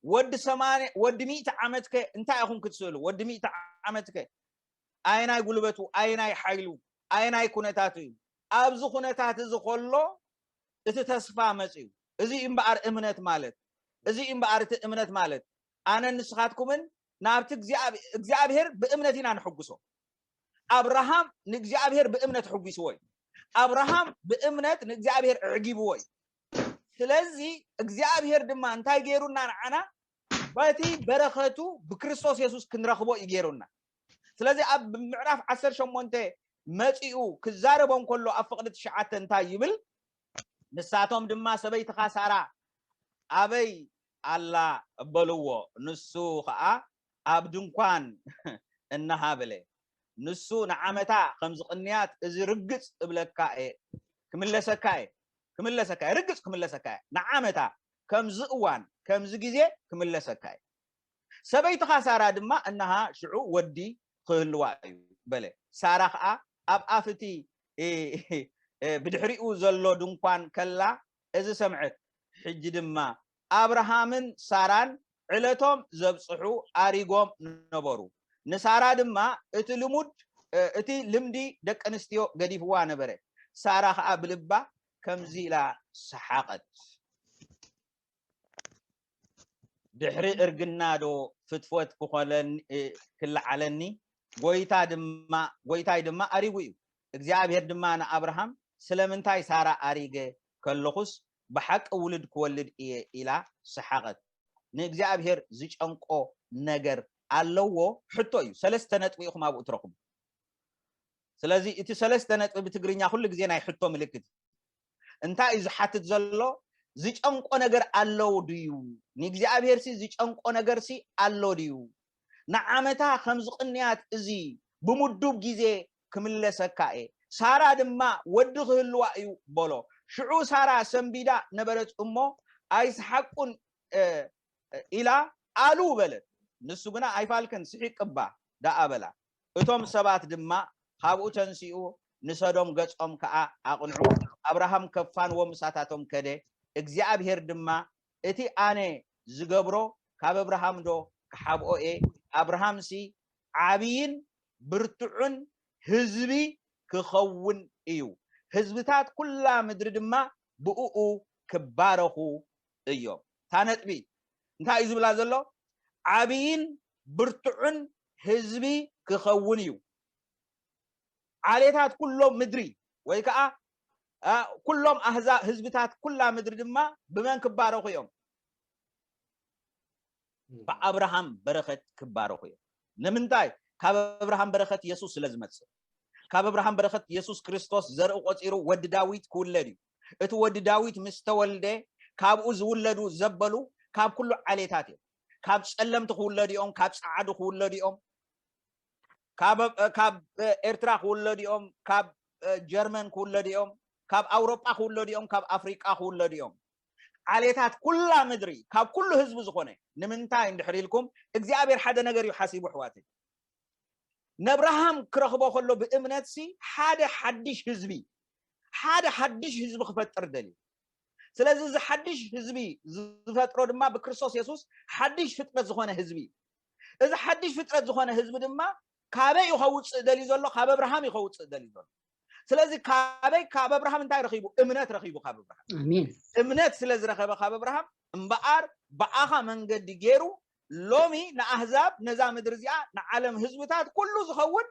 ወዲ ሰማንያ ወዲ ሚእቲ ዓመት ከ እንታይ ኢኹም ክትስእሉ ወዲ ሚእቲ ዓመት ከ ኣየናይ ጉልበቱ ኣየናይ ሓይሉ ኣየናይ ኩነታቱ እዩ ኣብዚ ኩነታት እዚ ከሎ እቲ ተስፋ መፅዩ እዚ እምበኣር እምነት ማለት እዚ እምበኣር እቲ እምነት ማለት ኣነ ንስኻትኩምን ናብቲ እግዚኣብሔር ብእምነት ኢና ንሕጉሶ ኣብርሃም ንእግዚኣብሔር ብእምነት ሕጒስዎ እዩ ኣብርሃም ብእምነት ንእግዚኣብሔር ኣዕጊብዎ እዩ ስለዚ እግዚኣብሔር ድማ እንታይ ገይሩና ንዓና በቲ በረኸቱ ብክርስቶስ የሱስ ክንረኽቦ እዩ ገይሩና ስለዚ ኣብ ምዕራፍ ዓሰርተ ሸሞንተ መፂኡ ክዛረቦም ከሎ ኣብ ፍቕዲ ትሽዓተ እንታይ ይብል ንሳቶም ድማ ሰበይትኻ ሳራ ኣበይ ኣላ በልዎ ንሱ ከዓ ኣብ ድንኳን እናሃበለ ንሱ ንዓመታ ከም ዝቕንያት እዚ ርግጽ እብለካ እየ ክምለሰካ እየ ክምለሰካ እየ ርግጽ ክምለሰካ እየ ንዓመታ ከምዚ እዋን ከምዚ ግዜ ክምለሰካ እየ ሰበይትኻ ሳራ ድማ እናሃ ሽዑ ወዲ ክህልዋ እዩ በለ ሳራ ከዓ ኣብ ኣፍቲ ብድሕሪኡ ዘሎ ድንኳን ከላ እዚ ሰምዐት ሕጂ ድማ ኣብርሃምን ሳራን ዕለቶም ዘብፅሑ ኣሪጎም ነበሩ ንሳራ ድማ እቲ ልሙድ እቲ ልምዲ ደቂ ኣንስትዮ ገዲፍዋ ነበረ ሳራ ከዓ ብልባ ከምዚ ኢላ ሰሓቐት ድሕሪ እርግና ዶ ፍትወት ክኾለኒ ክልዓለኒ ጎይታ ድማ ጎይታይ ድማ ኣሪጉ እዩ እግዚኣብሔር ድማ ንኣብርሃም ስለምንታይ ሳራ ኣሪገ ከለኹስ ብሓቂ ውሉድ ክወልድ እየ ኢላ ሰሓቐት ንእግዚኣብሔር ዝጨንቆ ነገር ኣለዎ ሕቶ እዩ ሰለስተ ነጥቢ ኢኹም ኣብኡ ትረኽቡ ስለዚ እቲ ሰለስተ ነጥቢ ብትግርኛ ኩሉ ግዜ ናይ ሕቶ ምልክት እዩ እንታይ እዩ ዝሓትት ዘሎ ዝጨንቆ ነገር ኣለዉ ድዩ ንእግዚኣብሔር ሲ ዝጨንቆ ነገር ሲ ኣሎ ድዩ ንዓመታ ከም ዝቕንያት እዚ ብምዱብ ግዜ ክምለሰካ እየ ሳራ ድማ ወዲ ክህልዋ እዩ በሎ ሽዑ ሳራ ሰንቢዳ ነበረት እሞ ኣይስሓቁን ኢላ ኣሉ በለት ንሱ ግና ኣይፋልክን ስሒቅባ ደኣ በላ እቶም ሰባት ድማ ካብኡ ተንሲኡ ንሰዶም ገጾም ከኣ ኣቕንዑ ኣብርሃም ከፋንዎም ምሳታቶም ከደ እግዚኣብሄር ድማ እቲ ኣነ ዝገብሮ ካብ ኣብርሃም ዶ ክሓብኦ እየ ኣብርሃምሲ ዓብይን ብርቱዕን ህዝቢ ክኸውን እዩ። ህዝብታት ኩላ ምድሪ ድማ ብእኡ ክባረኹ እዮም። እታ ነጥቢ እንታይ እዩ ዝብላ ዘሎ? ዓብይን ብርቱዕን ህዝቢ ክኸውን እዩ። ዓሌታት ኩሎም ምድሪ ወይ ከዓ ኩሎም ኣህዛብ ህዝብታት ኩላ ምድሪ ድማ ብመን ክባረኹ እዮም? ብኣብርሃም በረኸት ክባረኹ እዮም። ንምንታይ? ካብ ኣብርሃም በረኸት የሱስ ስለ ዝመፅእ። ካብ ኣብርሃም በረኸት የሱስ ክርስቶስ ዘርኢ ቆፂሩ ወዲ ዳዊት ክውለድ እዩ። እቲ ወዲ ዳዊት ምስ ተወልደ ካብኡ ዝውለዱ ዘበሉ ካብ ኩሉ ዓሌታት እዮም። ካብ ፀለምቲ ክውለዱ እዮም፣ ካብ ፀዓዱ ክውለዱ እዮም፣ ካብ ኤርትራ ክውለዱ እዮም፣ ካብ ጀርመን ክውለዱ እዮም፣ ካብ ኣውሮጳ ክውለዱ እዮም፣ ካብ ኣፍሪቃ ክውለዱ እዮም። ዓሌታት ኩላ ምድሪ ካብ ኩሉ ህዝቢ ዝኾነ ንምንታይ እንድሕር ኢልኩም እግዚኣብሔር ሓደ ነገር እዩ ሓሲቡ ኣሕዋተይ። ነብርሃም ክረኽቦ ከሎ ብእምነት ሲ ሓደ ሓድሽ ህዝቢ ሓደ ሓድሽ ህዝቢ ክፈጥር ደልዩ። ስለዚ እዚ ሓድሽ ህዝቢ ዝፈጥሮ ድማ ብክርስቶስ የሱስ ሓድሽ ፍጥረት ዝኾነ ህዝቢ እዩ። እዚ ሓድሽ ፍጥረት ዝኾነ ህዝቢ ድማ ካበይ እዩ ከውፅእ ደልዩ ዘሎ? ካብ ኣብርሃም እዩ ከውፅእ ደልዩ ዘሎ። ስለዚ ካበይ? ካብ ኣብርሃም እንታይ ረኺቡ? እምነት ረኺቡ ካብ ኣብርሃም። ኣሜን። እምነት ስለ ዝረኸበ ካብ ኣብርሃም እምበኣር ብኣኻ መንገዲ ገይሩ ሎሚ ንኣህዛብ ነዛ ምድሪ እዚኣ ንዓለም ህዝብታት ኩሉ ዝኸውን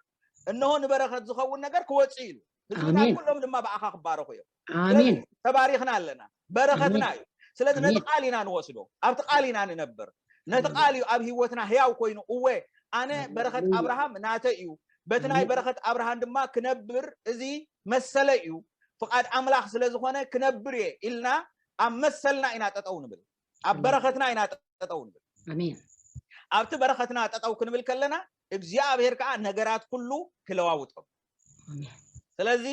እንሆ ንበረኸት ዝኸውን ነገር ክወፅእ ኢሉ ህዝብታት ኣሜን። ኩሎም ድማ ብኣኻ ክባረኹ እዮም። ኣሜን። ተባሪኽና ኣለና፣ በረኸትና እዩ። ስለዚ ነቲ ኣሜን። ቃል ኢና ንወስዶ፣ ኣብቲ ቃል ኢና ንነብር። ነቲ ቃል እዩ ኣብ ህይወትና ህያው ኮይኑ እወ ኣነ በረኸት ኣብርሃም ናተይ እዩ፣ በቲ ናይ ኣሜን። በረኸት ኣብርሃም ድማ ክነብር እዚ መሰለይ እዩ፣ ፍቓድ ኣምላኽ ስለ ዝኾነ ክነብር እየ ኢልና ኣብ መሰልና ኢና ጠጠው ንብል፣ ኣብ በረኸትና ኢና ጠጠው ንብል። ኣሜን። ኣብቲ በረኸትና ጠጠው ክንብል ከለና እግዚኣብሔር ከዓ ነገራት ኩሉ ክለዋውጦም። ኣሜን። ስለዚ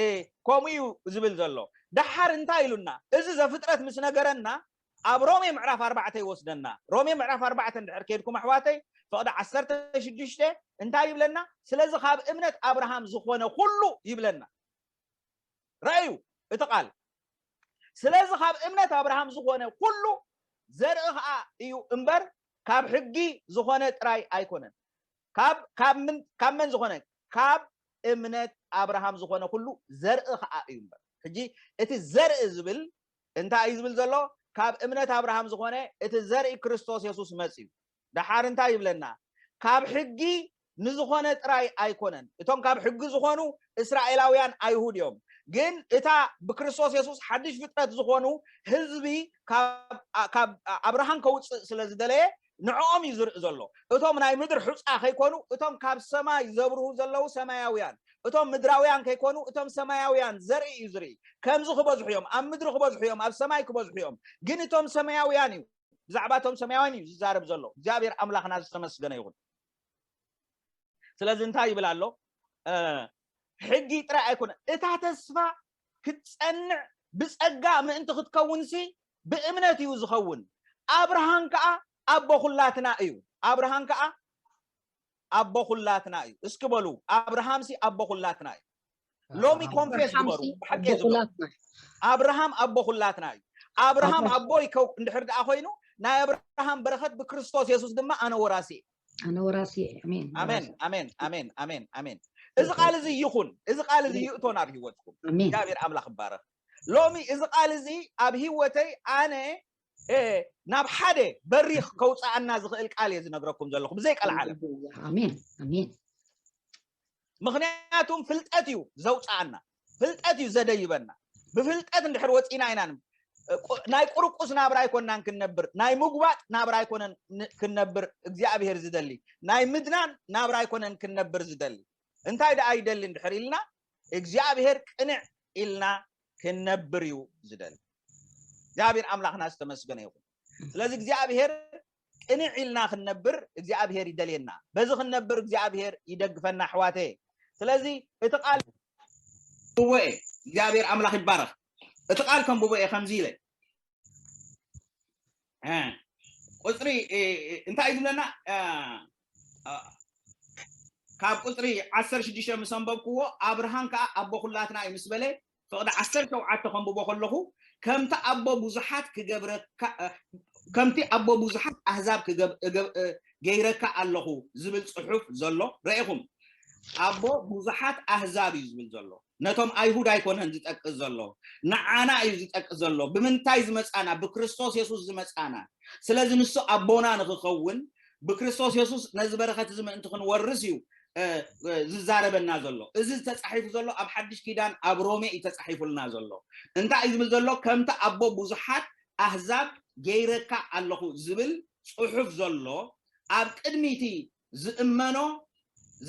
እ፣ ከምኡ እዩ ዝብል ዘሎ። ደሓር እንታይ ኢሉና? እዚ ዘፍጥረት ምስ ነገረና ኣብ ሮሜ ምዕራፍ ኣርባዕተ ይወስደና። ሮሜ ምዕራፍ ኣርባዕተ እንድሕር ከድኩም ኣሕዋተይ ፍቕዲ ዓሰርተ ሽዱሽተ እንታይ ይብለና? ስለዚ ካብ እምነት ኣብርሃም ዝኾነ ኩሉ ይብለና። ረእዩ እቲ ቃል። ስለዚ ካብ እምነት ኣብርሃም ዝኾነ ኩሉ ዘርኢ ከዓ እዩ እምበር ካብ ሕጊ ዝኾነ ጥራይ ኣይኮነን። ካብ ካብ ምን ካብ መን ዝኾነ? ካብ እምነት ኣብርሃም ዝኾነ ኩሉ ዘርኢ ከዓ እዩ እምበር። ሕጂ እቲ ዘርኢ ዝብል እንታይ እዩ ዝብል ዘሎ? ካብ እምነት ኣብርሃም ዝኾነ እቲ ዘርኢ ክርስቶስ የሱስ መፅዩ። ደሓር እንታይ ይብለና? ካብ ሕጊ ንዝኾነ ጥራይ ኣይኮነን። እቶም ካብ ሕጊ ዝኾኑ እስራኤላውያን ኣይሁድ እዮም። ግን እታ ብክርስቶስ የሱስ ሓድሽ ፍጥረት ዝኾኑ ህዝቢ ካብ ካብ ኣብርሃም ከውፅእ ስለ ዝደለየ ንዕኦም እዩ ዝርኢ ዘሎ። እቶም ናይ ምድር ሑፃ ከይኮኑ እቶም ካብ ሰማይ ዘብርሁ ዘለዉ ሰማያውያን፣ እቶም ምድራውያን ከይኮኑ እቶም ሰማያውያን ዘርኢ እዩ ዝርኢ። ከምዚ ክበዝሑ እዮም፣ ኣብ ምድሪ ክበዝሑ እዮም፣ ኣብ ሰማይ ክበዝሑ እዮም። ግን እቶም ሰማያውያን እዩ ብዛዕባ እቶም ሰማያውያን እዩ ዝዛረብ ዘሎ። እግዚኣብሔር ኣምላኽና ዝተመስገነ ይኹን። ስለዚ እንታይ ይብል ኣሎ? ሕጊ ጥራይ ኣይኮነ እታ ተስፋ ክትጸንዕ ብጸጋ ምእንቲ ክትከውንሲ ብእምነት እዩ ዝኸውን። ኣብርሃም ከዓ ኣቦ ኩላትና እዩ። ኣብርሃም ከዓ ኣቦ ኩላትና እዩ። እስኪ በሉ ኣብርሃምሲ ኣቦ ኩላትና እዩ። ሎሚ ኮንፌስ ግበሩ። ብሓቂ ዝብሎ ኣብርሃም ኣቦ ኩላትና እዩ። ኣብርሃም ኣቦ ይከው እንድሕር ደኣ ኮይኑ ናይ ኣብርሃም በረኸት ብክርስቶስ የሱስ ድማ ኣነ ወራሲ እየ። ኣነ ወራሲ እየ። ኣሜን። ኣሜን ኣሜን ኣሜን ኣሜን ኣሜን። እዚ ቃል እዚ ይኹን፣ እዚ ቃል እዚ ይእቶ ናብ ህይወትኩም። ኣሜን። እግዚኣብሔር ኣምላኽ ይባረኽ። ሎሚ እዚ ቃል እዚ ኣብ ህይወተይ ኣነ እ፣ ናብ ሓደ በሪኽ ከውፅኣና ዝኽእል ቃል እየ ዝነግረኩም ዘለኹ ብዘይ ቀልዓለም። ኣሜን ኣሜን። ምኽንያቱም ፍልጠት እዩ ዘውፅኣና፣ ፍልጠት እዩ ዘደይበና። ብፍልጠት እንድሕር ወፂና ኢና ን- ቁ- ናይ ቁርቁስ ናብራ ኣይኮናን ክንነብር፣ ናይ ምጉባጥ ናብራ ኣይኮነን ን- ክንነብር እግዚኣብሄር ዝደሊ፣ ናይ ምድናን ናብራ ኣይኮነን ክንነብር ዝደሊ። እንታይ ደኣ ይደሊ እንድሕር ኢልና እግዚኣብሄር ቅንዕ ኢልና ክንነብር እዩ ዝደሊ። እግዚኣብሔር ኣምላኽና ዝተመስገነ ይኹን። ስለዚ እግዚኣብሔር ቅንዕ ኢልና ክንነብር እግዚኣብሔር ይደልየና። በዚ ክንነብር እግዚኣብሔር ይደግፈና ኣሕዋተየ። ስለዚ እቲ ቃል እወ እግዚኣብሔር ኣምላኽ ይባረኽ። እቲ ቃል ከንብቦ እየ ከምዚ ኢለ ቁፅሪ እንታይ እዩ ዝብለና? ካብ ቁፅሪ ዓሰርተ ሽዱሽተ ምስ ኣንበብክዎ ኣብርሃም ከዓ ኣቦ ኩላትና እዩ ምስ በለ ፍቕዲ ዓሰርተ ሸውዓተ ከንብቦ ከለኹ ከምቲ ኣቦ ብዙሓት ክገብረካ ከምቲ ኣቦ ብዙሓት ኣህዛብ ገይረካ ኣለኹ ዝብል ጽሑፍ ዘሎ ረኢኹም? ኣቦ ብዙሓት ኣህዛብ እዩ ዝብል ዘሎ። ነቶም ኣይሁድ ኣይኮነን ዝጠቅስ ዘሎ፣ ንዓና እዩ ዝጠቅስ ዘሎ። ብምንታይ ዝመጻና? ብክርስቶስ የሱስ ዝመጻና። ስለዚ ንሱ ኣቦና ንክኸውን ብክርስቶስ የሱስ ነዚ በረኸት እዚ ምእንቲ ክንወርስ እዩ ዝዛረበና ዘሎ። እዚ ተጻሒፉ ዘሎ ኣብ ሓድሽ ኪዳን ኣብ ሮሜ እዩ ተጻሒፉልና ዘሎ። እንታይ እዩ ዝብል ዘሎ? ከምቲ ኣቦ ብዙሓት ኣህዛብ ገይረካ ኣለኹ ዝብል ጽሑፍ ዘሎ ኣብ ቅድሚቲ ዝእመኖ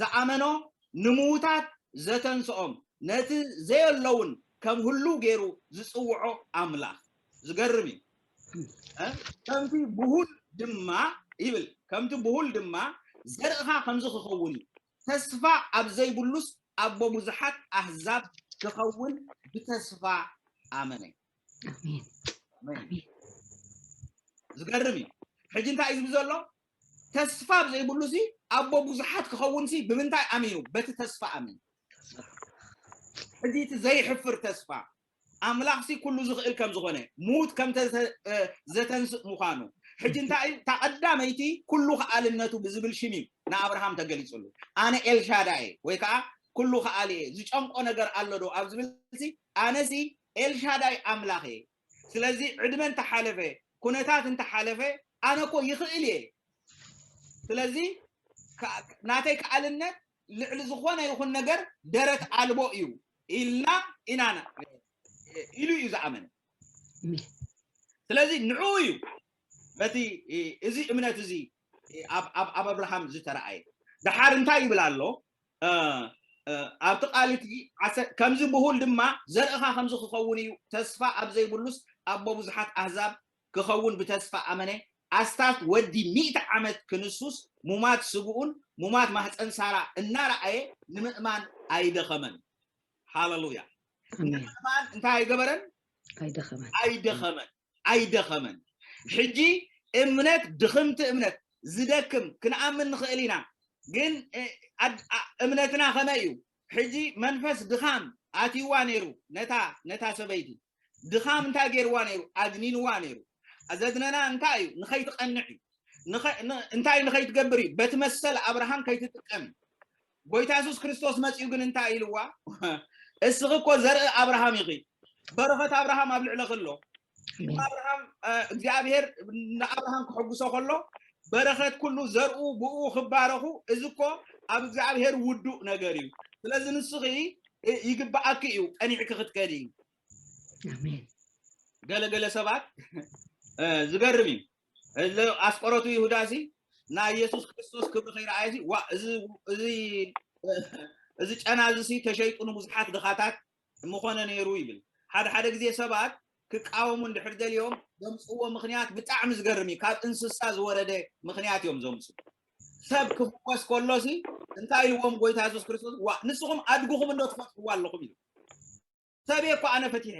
ዝኣመኖ ንምዉታት ዘተንስኦም ነቲ ዘየለውን ከም ህሉ ገይሩ ዝጽውዖ ኣምላኽ። ዝገርም እዩ። ከምቲ ብሁል ድማ ይብል ከምቲ ብሁል ድማ ዘርእኻ ከምዚ ክኸውን እዩ። ተስፋ ኣብ ዘይብሉስ ኣቦ ብዙሓት ኣህዛብ ክኸውን ብተስፋ ኣመነ። ዝገርም እዩ። ሕጂ እንታይ እዩ ዝብል ዘሎ? ተስፋ ኣብ ዘይብሉ ሲ ኣቦ ብዙሓት ክኸውን ሲ ብምንታይ ኣሚኑ? በቲ ተስፋ ኣሚኑ። ሕጂ እቲ ዘይሕፍር ተስፋ ኣምላኽ ሲ ኩሉ ዝኽእል ከም ዝኾነ፣ ሙት ከም ዘተንስእ ምዃኑ። ሕጂ እንታይ እዩ? እታ ቀዳመይቲ ኩሉ ከኣልነቱ ብዝብል ሽም እዩ ንኣብርሃም ተገሊጹሉ። ኣነ ኤልሻዳይ ወይ ከዓ ኩሉ ከኣል እየ። ዝጨንቆ ነገር ኣሎ ዶ ኣብ ዝብል ሲ ኣነ ሲ ኤልሻዳይ ኣምላኽ እየ። ስለዚ ዕድመ እንተሓለፈ፣ ኩነታት እንተሓለፈ ኣነ እኮ ይኽእል እየ። ስለዚ ናተይ ከኣልነት ልዕሊ ዝኾነ ይኹን ነገር ደረት ኣልቦ እዩ ኢልና ኢና ኢሉ እዩ ዝኣመነ። ስለዚ ንዕኡ እዩ በቲ እዚ እምነት እዚ ኣብ ኣብርሃም ዝተረኣየ። ደሓር እንታይ ይብል ኣሎ? ኣብቲ ቃል እቲ ከምዚ ብሁል ድማ ዘርእኻ ከምዚ ክኸውን እዩ። ተስፋ ኣብ ዘይብሉስ ኣቦ ብዙሓት ኣህዛብ ክኸውን ብተስፋ ኣመነ። ኣስታት ወዲ ሚእቲ ዓመት ክንሱስ ሙማት ስግኡን ሙማት ማህፀን ሳራ እናረኣየ ንምእማን ኣይደኸመን። ሃለሉያ። ንምእማን እንታይ ኣይገበረን? ኣይደኸመን። ኣይደኸመን። ሕጂ እምነት ድኽምቲ እምነት ዝደክም ክንኣምን ንኽእል ኢና። ግን እምነትና ከመይ እዩ? ሕጂ መንፈስ ድኻም ኣትይዋ ነይሩ ነታ ነታ ሰበይቲ። ድኻም እንታይ ገይርዋ ነይሩ? ኣድኒንዋ ነይሩ። ዘድነና እንታይ እዩ? ንኸይትቐንዕ እዩ። እንታይ ንኸይትገብር እዩ? በቲ መሰል ኣብርሃም ከይትጥቀም እዩ። ጎይታ የሱስ ክርስቶስ መጺኡ ግን እንታይ ኢልዋ? እስኺ እኮ ዘርኢ ኣብርሃም ኢኺ። በረኸት ኣብርሃም ኣብ ልዕለኺ ኣሎ። ኣብርሃም እግዚኣብሔር ንኣብርሃም ክሕጉሶ ከሎ በረኸት ኩሉ ዘርኡ ብኡ ክባረኹ፣ እዚ እኮ ኣብ እግዚኣብሔር ውዱእ ነገር እዩ። ስለዚ ንስኺ ይግባኣኪ እዩ፣ ቀኒዕኪ ክትከዲ። ገለገለ ሰባት ዝገርም እዩ። ኣስቆሮቱ ይሁዳ ሲ ናይ የሱስ ክርስቶስ ክብሪ ከይረኣየ ሲ ዋ እዚ ጨና እዚ ሲ ተሸይጡ ንብዙሓት ድኻታት ምኾነ ነይሩ ይብል። ሓደ ሓደ ግዜ ሰባት ክቃወሙ እንድሕር ደልዮም ዘምፅእዎ ምኽንያት ብጣዕሚ ዝገርም እዩ። ካብ እንስሳ ዝወረደ ምኽንያት እዮም ዘምፅኡ። ሰብ ክፍወስ ከሎ ሲ እንታይ ኢልዎም ጎይታ የሱስ ክርስቶስ? ዋ ንስኹም ኣድግኹም እንዶ ትፈትሕዋ ኣለኹም ኢሉ። ሰብ እኮ ኣነ ፈቲሐ።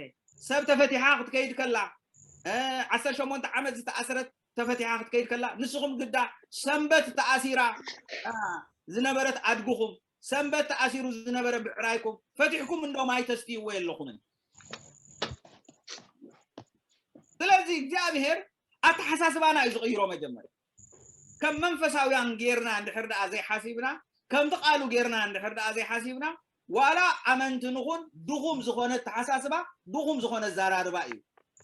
ሰብ ተፈቲሓ ክትከይድ ከላ ዓሰርተ ሸሞንተ ዓመት ዝተኣስረት ተፈቲሓ ክትከይድ ከላ ንስኹም ግዳ ሰንበት ተኣሲራ ዝነበረት ኣድግኹም ሰንበት ተኣሲሩ ዝነበረ ብዕራይኩም ፈቲሕኩም እንዶ ማይ ተስትይዎ የለኹምን። ስለዚ እግዚኣብሔር ኣተሓሳስባና እዩ ዝቕይሮ። መጀመርያ ከም መንፈሳውያን ጌርና እንድሕር ደኣ ዘይሓሲብና ከምቲ ቃሉ ጌርና እንድሕር ደኣ ዘይሓሲብና ዋላ ኣመንቲ ንኹን ድኹም ዝኾነ ኣተሓሳስባ ድኹም ዝኾነ ኣዘራርባ እዩ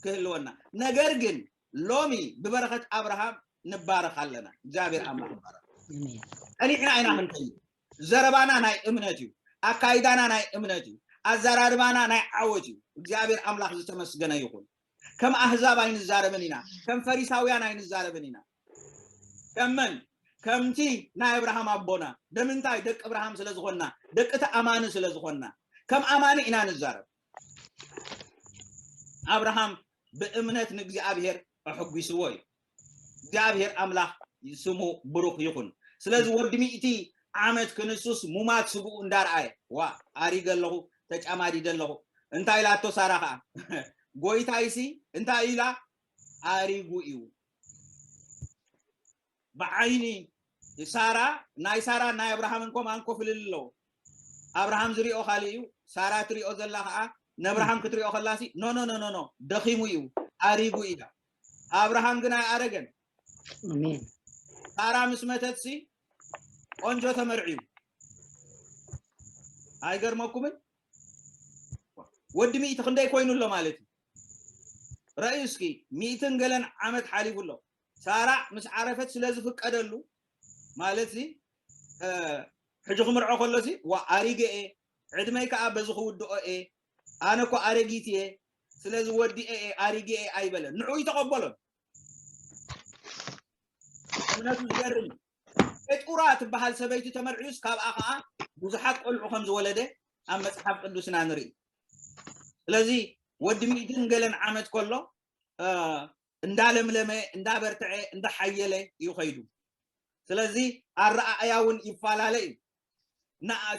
ክህልወና። ነገር ግን ሎሚ ብበረኸት ኣብርሃም ንባረኽ ኣለና። እግዚኣብሔር ኣምላኽ ይባረኽ። ጸኒዕና ኢና ክንከይድ። ዘረባና ናይ እምነት እዩ። ኣካይዳና ናይ እምነት እዩ። ኣዘራርባና ናይ ዓወት እዩ። እግዚኣብሔር ኣምላኽ ዝተመስገነ ይኹን። ከም ኣህዛብ ኣይንዛረብን ኢና። ከም ፈሪሳውያን ኣይንዛረብን ኢና። ከም መን? ከምቲ ናይ ኣብርሃም ኣቦና። ደምንታይ? ደቂ ኣብርሃም ስለ ዝኾንና፣ ደቂ እቲ ኣማኒ ስለ ዝኾንና፣ ከም ኣማኒ ኢና ንዛረብ። ኣብርሃም ብእምነት ንእግዚኣብሔር ኣሐጒስዎ እዩ። እግዚኣብሔር ኣምላኽ ስሙ ብሩኽ ይኹን። ስለዚ ወዲ ሚእቲ ዓመት ክንሱስ ሙማት ስግኡ እንዳረኣየ፣ ዋ ኣሪገ ኣለኹ፣ ተጫማዲደ ኣለኹ። እንታይ ኢላቶ ሳራ ኸዓ? ጎይታይሲ እንታይ ኢላ? ኣሪጉ እዩ። ብዓይኒ ሳራ ናይ ሳራ ናይ ኣብርሃምን ኮምኣን ኮፍልል ኣለዎ። ኣብርሃም ዝሪኦ ካልእ እዩ፣ ሳራ ትሪኦ ዘላ ከዓ ንኣብርሃም ክትሪኦ ከላሲ ኖ ኖ ኖ ኖ ኖ ደኺሙ እዩ ኣሪጉ ኢላ። ኣብርሃም ግን ኣይኣረገን። ኣሜን። ሳራ ምስ መተትሲ ቆንጆ ተመርዕዩ። ኣይገርመኩምን? ወዲ ሚእቲ ክንደይ ኮይኑ ኣሎ ማለት እዩ። ረእዩ እስኪ፣ ሚእትን ገለን ዓመት ሓሊፉ ኣሎ። ሳራ ምስ ዓረፈት ስለ ዝፍቀደሉ ማለት ሲ ሕጂ ክምርዖ ከሎ ሲ ዋ ኣሪገ እየ፣ ዕድመይ ከዓ በዚ ክውድኦ እየ፣ ኣነ እኮ ኣረጊት እየ፣ ስለዚ ወዲኤ እየ፣ ኣሪገ እየ ኣይበለን። ንዑ ይተቐበሎን። እምነቱ ዝገርም እዩ። ቄጡራ ትበሃል ሰበይቲ ተመርዕዩስ ካብኣ ከዓ ብዙሓት ቆልዑ ከም ዝወለደ ኣብ መፅሓፍ ቅዱስና ንርኢ። ስለዚ ወዲ ሚእትን ገለን ዓመት ከሎ እንዳለምለመ እንዳበርትዐ እንዳሓየለ እዩ ከይዱ። ስለዚ ኣረኣእያ እውን ይፈላለ እዩ።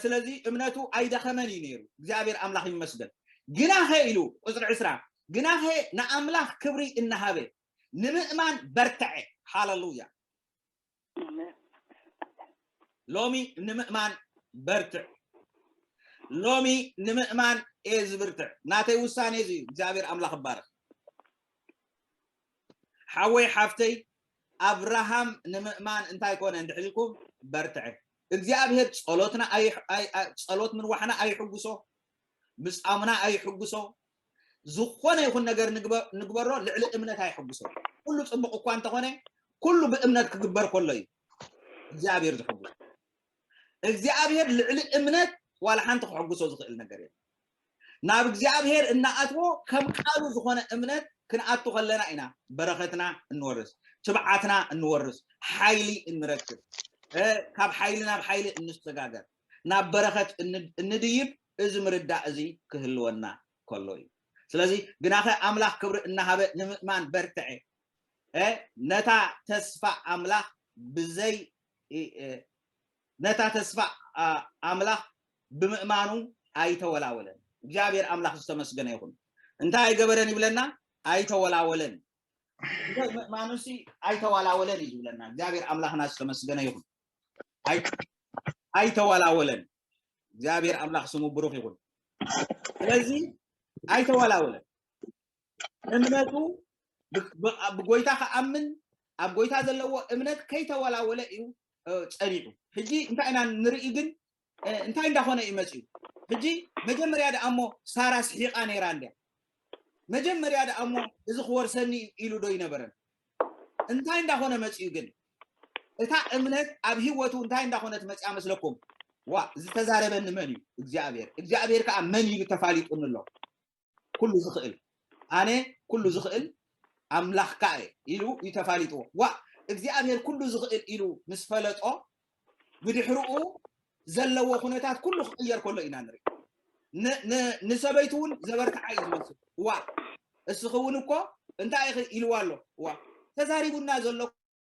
ስለዚ እምነቱ ኣይደኸመን እዩ ነይሩ። እግዚኣብሔር ኣምላኽ ይመስገን። ግናኸ ኢሉ ቁፅሪ ዕስራ፣ ግናኸ ንኣምላኽ ክብሪ እናሃበ ንምእማን በርትዐ። ሃለሉያ። ሎሚ ንምእማን በርትዕ። ሎሚ ንምእማን እየ ዝብርትዕ። ናተይ ውሳኔ እዚ እዩ። እግዚኣብሔር ኣምላኽ ይባረኽ። ሓወይ ሓፍተይ፣ ኣብርሃም ንምእማን እንታይ ኮነ እንድሕር ኢልኩም በርትዐ። እግዚኣብሔር ጸሎትና ኣይ- ኣይ- ኣይ- ጸሎት ምንዋሕና ኣይሕጉሶ፣ ምጻምና ኣይሕጉሶ፣ ዝኾነ ይኹን ነገር ንግበ- ንግበሮ ልዕሊ እምነት ኣይሕጉሶ። ኩሉ ጽቡቕ እኳ እንተኾነ ኩሉ ብእምነት ክግበር ከሎ እዩ እግዚኣብሔር ዝሕጉሶ። እግዚኣብሔር ልዕሊ እምነት ዋላ ሓንቲ ክሕጉሶ ዝኽእል ነገር የለን። ናብ እግዚኣብሔር እናኣትዎ ከም ቃሉ ዝኾነ እምነት ክንኣቱ ከለና ኢና በረኸትና እንወርስ፣ ትብዓትና እንወርስ፣ ሓይሊ እንረክብ፣ ካብ ሓይሊ ናብ ሓይሊ እንሰጋገር፣ ናብ በረኸት እንድይብ። እዚ ምርዳእ እዚ ክህልወና ከሎ እዩ። ስለዚ ግናኸ ኣምላኽ ክብሪ እናሃበ ንምእማን በርትዐ። ነታ ተስፋ ኣምላኽ ብዘይ ነታ ተስፋ ኣምላኽ ብምእማኑ ኣይተወላወለን። እግዚኣብሔር ኣምላኽ ዝተመስገነ ይኹን። እንታይ ኣይገበረን ይብለና? ኣይተወላወለን። ምእማኑ ሲ ኣይተወላወለን እዩ ዝብለና። እግዚኣብሔር ኣምላኽና ዝተመስገነ ይኹን። ኣይተወላወለን። እግዚኣብሔር ኣምላኽ ስሙ ብሩኽ ይኹን። ስለዚ ኣይተወላወለን። እምነቱ ብጎይታ ክኣምን ኣብ ጎይታ ዘለዎ እምነት ከይተወላወለ እዩ ጸኒዑ። ሕጂ እንታይ ኢና ንርኢ ግን እንታይ እንዳኾነ እዩ መፅኡ? ሕጂ መጀመርያ ደኣ እሞ ሳራ ስሒቓ ነይራ እንድያ። መጀመርያ ደኣ እሞ እዚ ክወርሰኒ ኢሉ ዶ ይነበረን? እንታይ እንዳኾነ መፅኡ ግን? እታ እምነት ኣብ ህይወቱ እንታይ እንዳኾነት መፅያ መስለኩም? ዋ ዝተዛረበኒ መን እዩ? እግዚኣብሔር። እግዚኣብሔር ከዓ መን ኢሉ ተፋሊጡኒ ኣሎ። ኩሉ ዝኽእል ኣነ ኩሉ ዝኽእል ኣምላኽካ እየ ኢሉ እዩ ተፋሊጥዎ። ዋ እግዚኣብሔር ኩሉ ዝኽእል ኢሉ ምስ ፈለጦ ብድሕርኡ ዘለዎ ኩነታት ኩሉ ክቕየር ከሎ ኢና ንርኢ። ንሰበይቱ እውን ዘበርትዓ እዩ ዝመስል። ዋ እስኺ እውን እኮ እንታይ ኢኺ ኢልዋ ኣሎ። ዋ ተዛሪቡና ዘሎ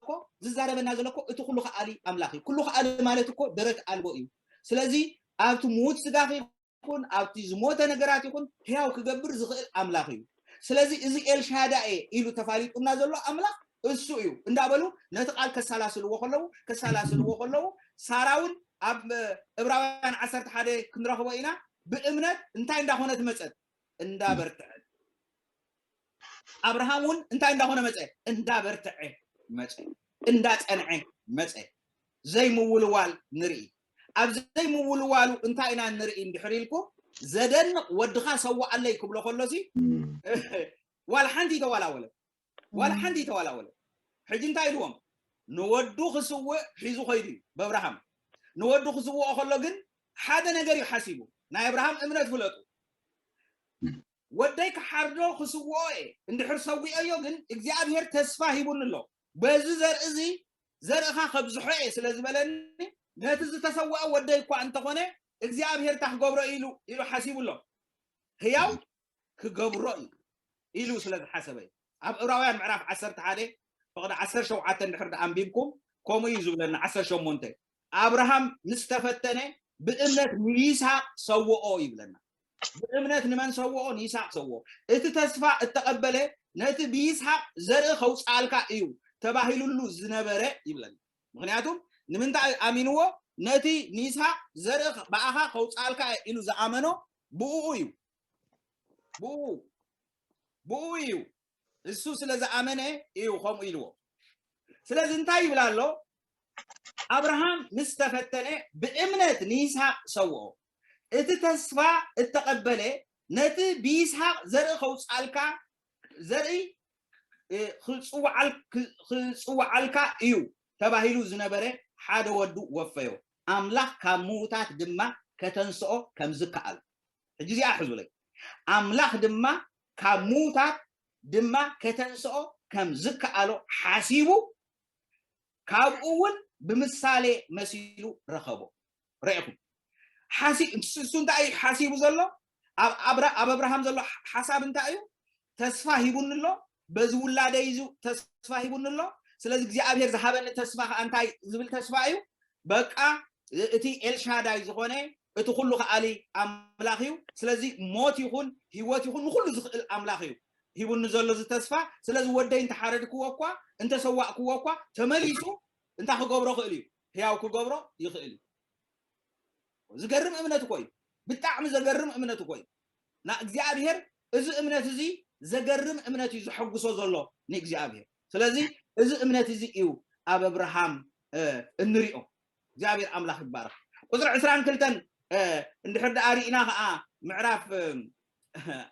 እኮ ዝዛረበና ዘሎ እኮ እቲ ኩሉ ከኣሊ ኣምላኽ እዩ። ኩሉ ከኣሊ ማለት እኮ ደረት ኣልቦ እዩ። ስለዚ ኣብቲ ምዉት ስጋኺ ይኹን ኣብቲ ዝሞተ ነገራት ይኹን ህያው ክገብር ዝኽእል ኣምላኽ እዩ። ስለዚ እዚ ኤልሻዳኤ ኢሉ ተፋሊጡና ዘሎ ኣምላኽ እሱ እዩ እንዳበሉ ነቲ ቃል ከሰላስልዎ ከለዉ ከሰላስልዎ ከለዉ ሳራ እውን ኣብ እብራውያን ዓሰርተ ሓደ ክንረኽቦ ኢና። ብእምነት እንታይ እንዳኾነት መጸት? እንዳበርትዐት። ኣብርሃም እውን እንታይ እንዳኾነ መጸ? እንዳበርትዐ መጸ፣ እንዳጸንዐ መጸ። ዘይምውልዋል ንርኢ። ኣብ ዘይምውልዋሉ እንታይ ኢና ንርኢ እንድሕር ኢልኩ ዘደንቕ ወድኻ ሰዋኣለይ ክብሎ ከሎሲ ዋላ ሓንቲ ይተዋላወለ ዋላ ሓንቲ ይተዋላወለ። ሕጂ እንታይ ኢልዎም? ንወዱ ክስውእ ሒዙ ኸይዱ እዩ በብርሃም። ንወዱ ክስውኦ ከሎ ግን ሓደ ነገር እዩ ሓሲቡ። ናይ ኣብርሃም እምነት ፍለጡ። ወደይ ክሓርዶ ክስውኦ እየ፣ እንድሕር ሰዊኦዮ ግን እግዚኣብሔር ተስፋ ሂቡኒ ኣሎ። በዚ ዘርኢ እዚ ዘርእኻ ከብዝሖ እየ ስለ ዝበለኒ ነቲ ዝተሰወአ ወደይ እኳ እንተኾነ እግዚኣብሔር እንታይ ክገብሮ ኢሉ ኢሉ ሓሲቡ ኣሎ። ህያው ክገብሮ እዩ ኢሉ ስለ ዝሓሰበ እዩ። ኣብ ዕብራውያን ምዕራፍ ዓሰርተ ሓደ ፍቕዲ ዓሰርተ ሸውዓተ እንድሕር ኣንቢብኩም ከምኡ እዩ ዝብለና። ዓሰርተ ሸሞንተ ኣብርሃም ምስ ተፈተነ ብእምነት ንይስሃቅ ሰውኦ ይብለና። ብእምነት ንመን ሰውኦ? ንይስሃቅ ሰውኦ። እቲ ተስፋ እተቐበለ ነቲ ብይስሃቅ ዘርኢ ከውፅኣልካ እዩ ተባሂሉሉ ዝነበረ ይብለና። ምክንያቱም ንምንታይ ኣሚንዎ? ነቲ ንይስሃቅ ዘርኢ ብኣኻ ከውፅኣልካ ኢሉ ዝኣመኖ ብኡ እዩ። ብኡ ብኡ እዩ። እሱ ስለ ዝኣመነ እዩ ከምኡ ኢልዎ። ስለዚ እንታይ ይብል ኣሎ? ኣብርሃም ምስ ተፈተነ ብእምነት ንይስሃቅ ሰውኦ። እቲ ተስፋ እተቐበለ ነቲ ብይስሃቅ ዘርኢ ከውፅኣልካ ዘርኢ ክፅውዓልካ እዩ ተባሂሉ ዝነበረ ሓደ ወዱ ወፈዮ። ኣምላኽ ካብ ምዉታት ድማ ከተንስኦ ከም ዝከኣሎ ሕጂ እዚኣ ሕዙለይ። ኣምላኽ ድማ ካብ ምዉታት ድማ ከተንስኦ ከም ዝከኣሎ ሓሲቡ ካብኡ እውን ብምሳሌ መሲሉ ረኸቦ። ርኢኹም ሓሲ እሱ እንታይ እዩ ሓሲቡ ዘሎ? ኣብ ኣብራ- ኣብ ኣብርሃም ዘሎ ሓሳብ እንታይ እዩ? ተስፋ ሂቡኒ ኣሎ፣ በዚ ውላደይ እዚ ተስፋ ሂቡኒ ኣሎ። ስለዚ እግዚኣብሔር ዝሃበኒ ተስፋ ከዓ እንታይ ዝብል ተስፋ እዩ? በቃ እቲ ኤልሻዳይ ዝኾነ እቲ ኩሉ ከኣሊ ኣምላኽ እዩ። ስለዚ ሞት ይኹን ህይወት ይኹን ንኩሉ ዝኽእል ኣምላኽ እዩ ሂቡኒ ዘሎ እዚ ተስፋ። ስለዚ ወደይ እንተሓረድክዎ እኳ እንተሰዋእክዎ እኳ ተመሊሱ እንታይ ክገብሮ ክእል እዩ? ህያው ክገብሮ ይኽእል እዩ። ዝገርም እምነት እኮ እዩ። ብጣዕሚ ዘገርም እምነት እኮ እዩ። ና እግዚኣብሔር እዚ እምነት እዚ ዘገርም እምነት እዩ ዘሐጉሶ ዘሎ ንእግዚኣብሔር። ስለዚ እዚ እምነት እዚ እዩ ኣብ ኣብርሃም እንሪኦ። እግዚኣብሔር ኣምላኽ ይባረኽ። ቁፅሪ ዕስራን ክልተን እንድሕር ደኣ ርኢና ከዓ ምዕራፍ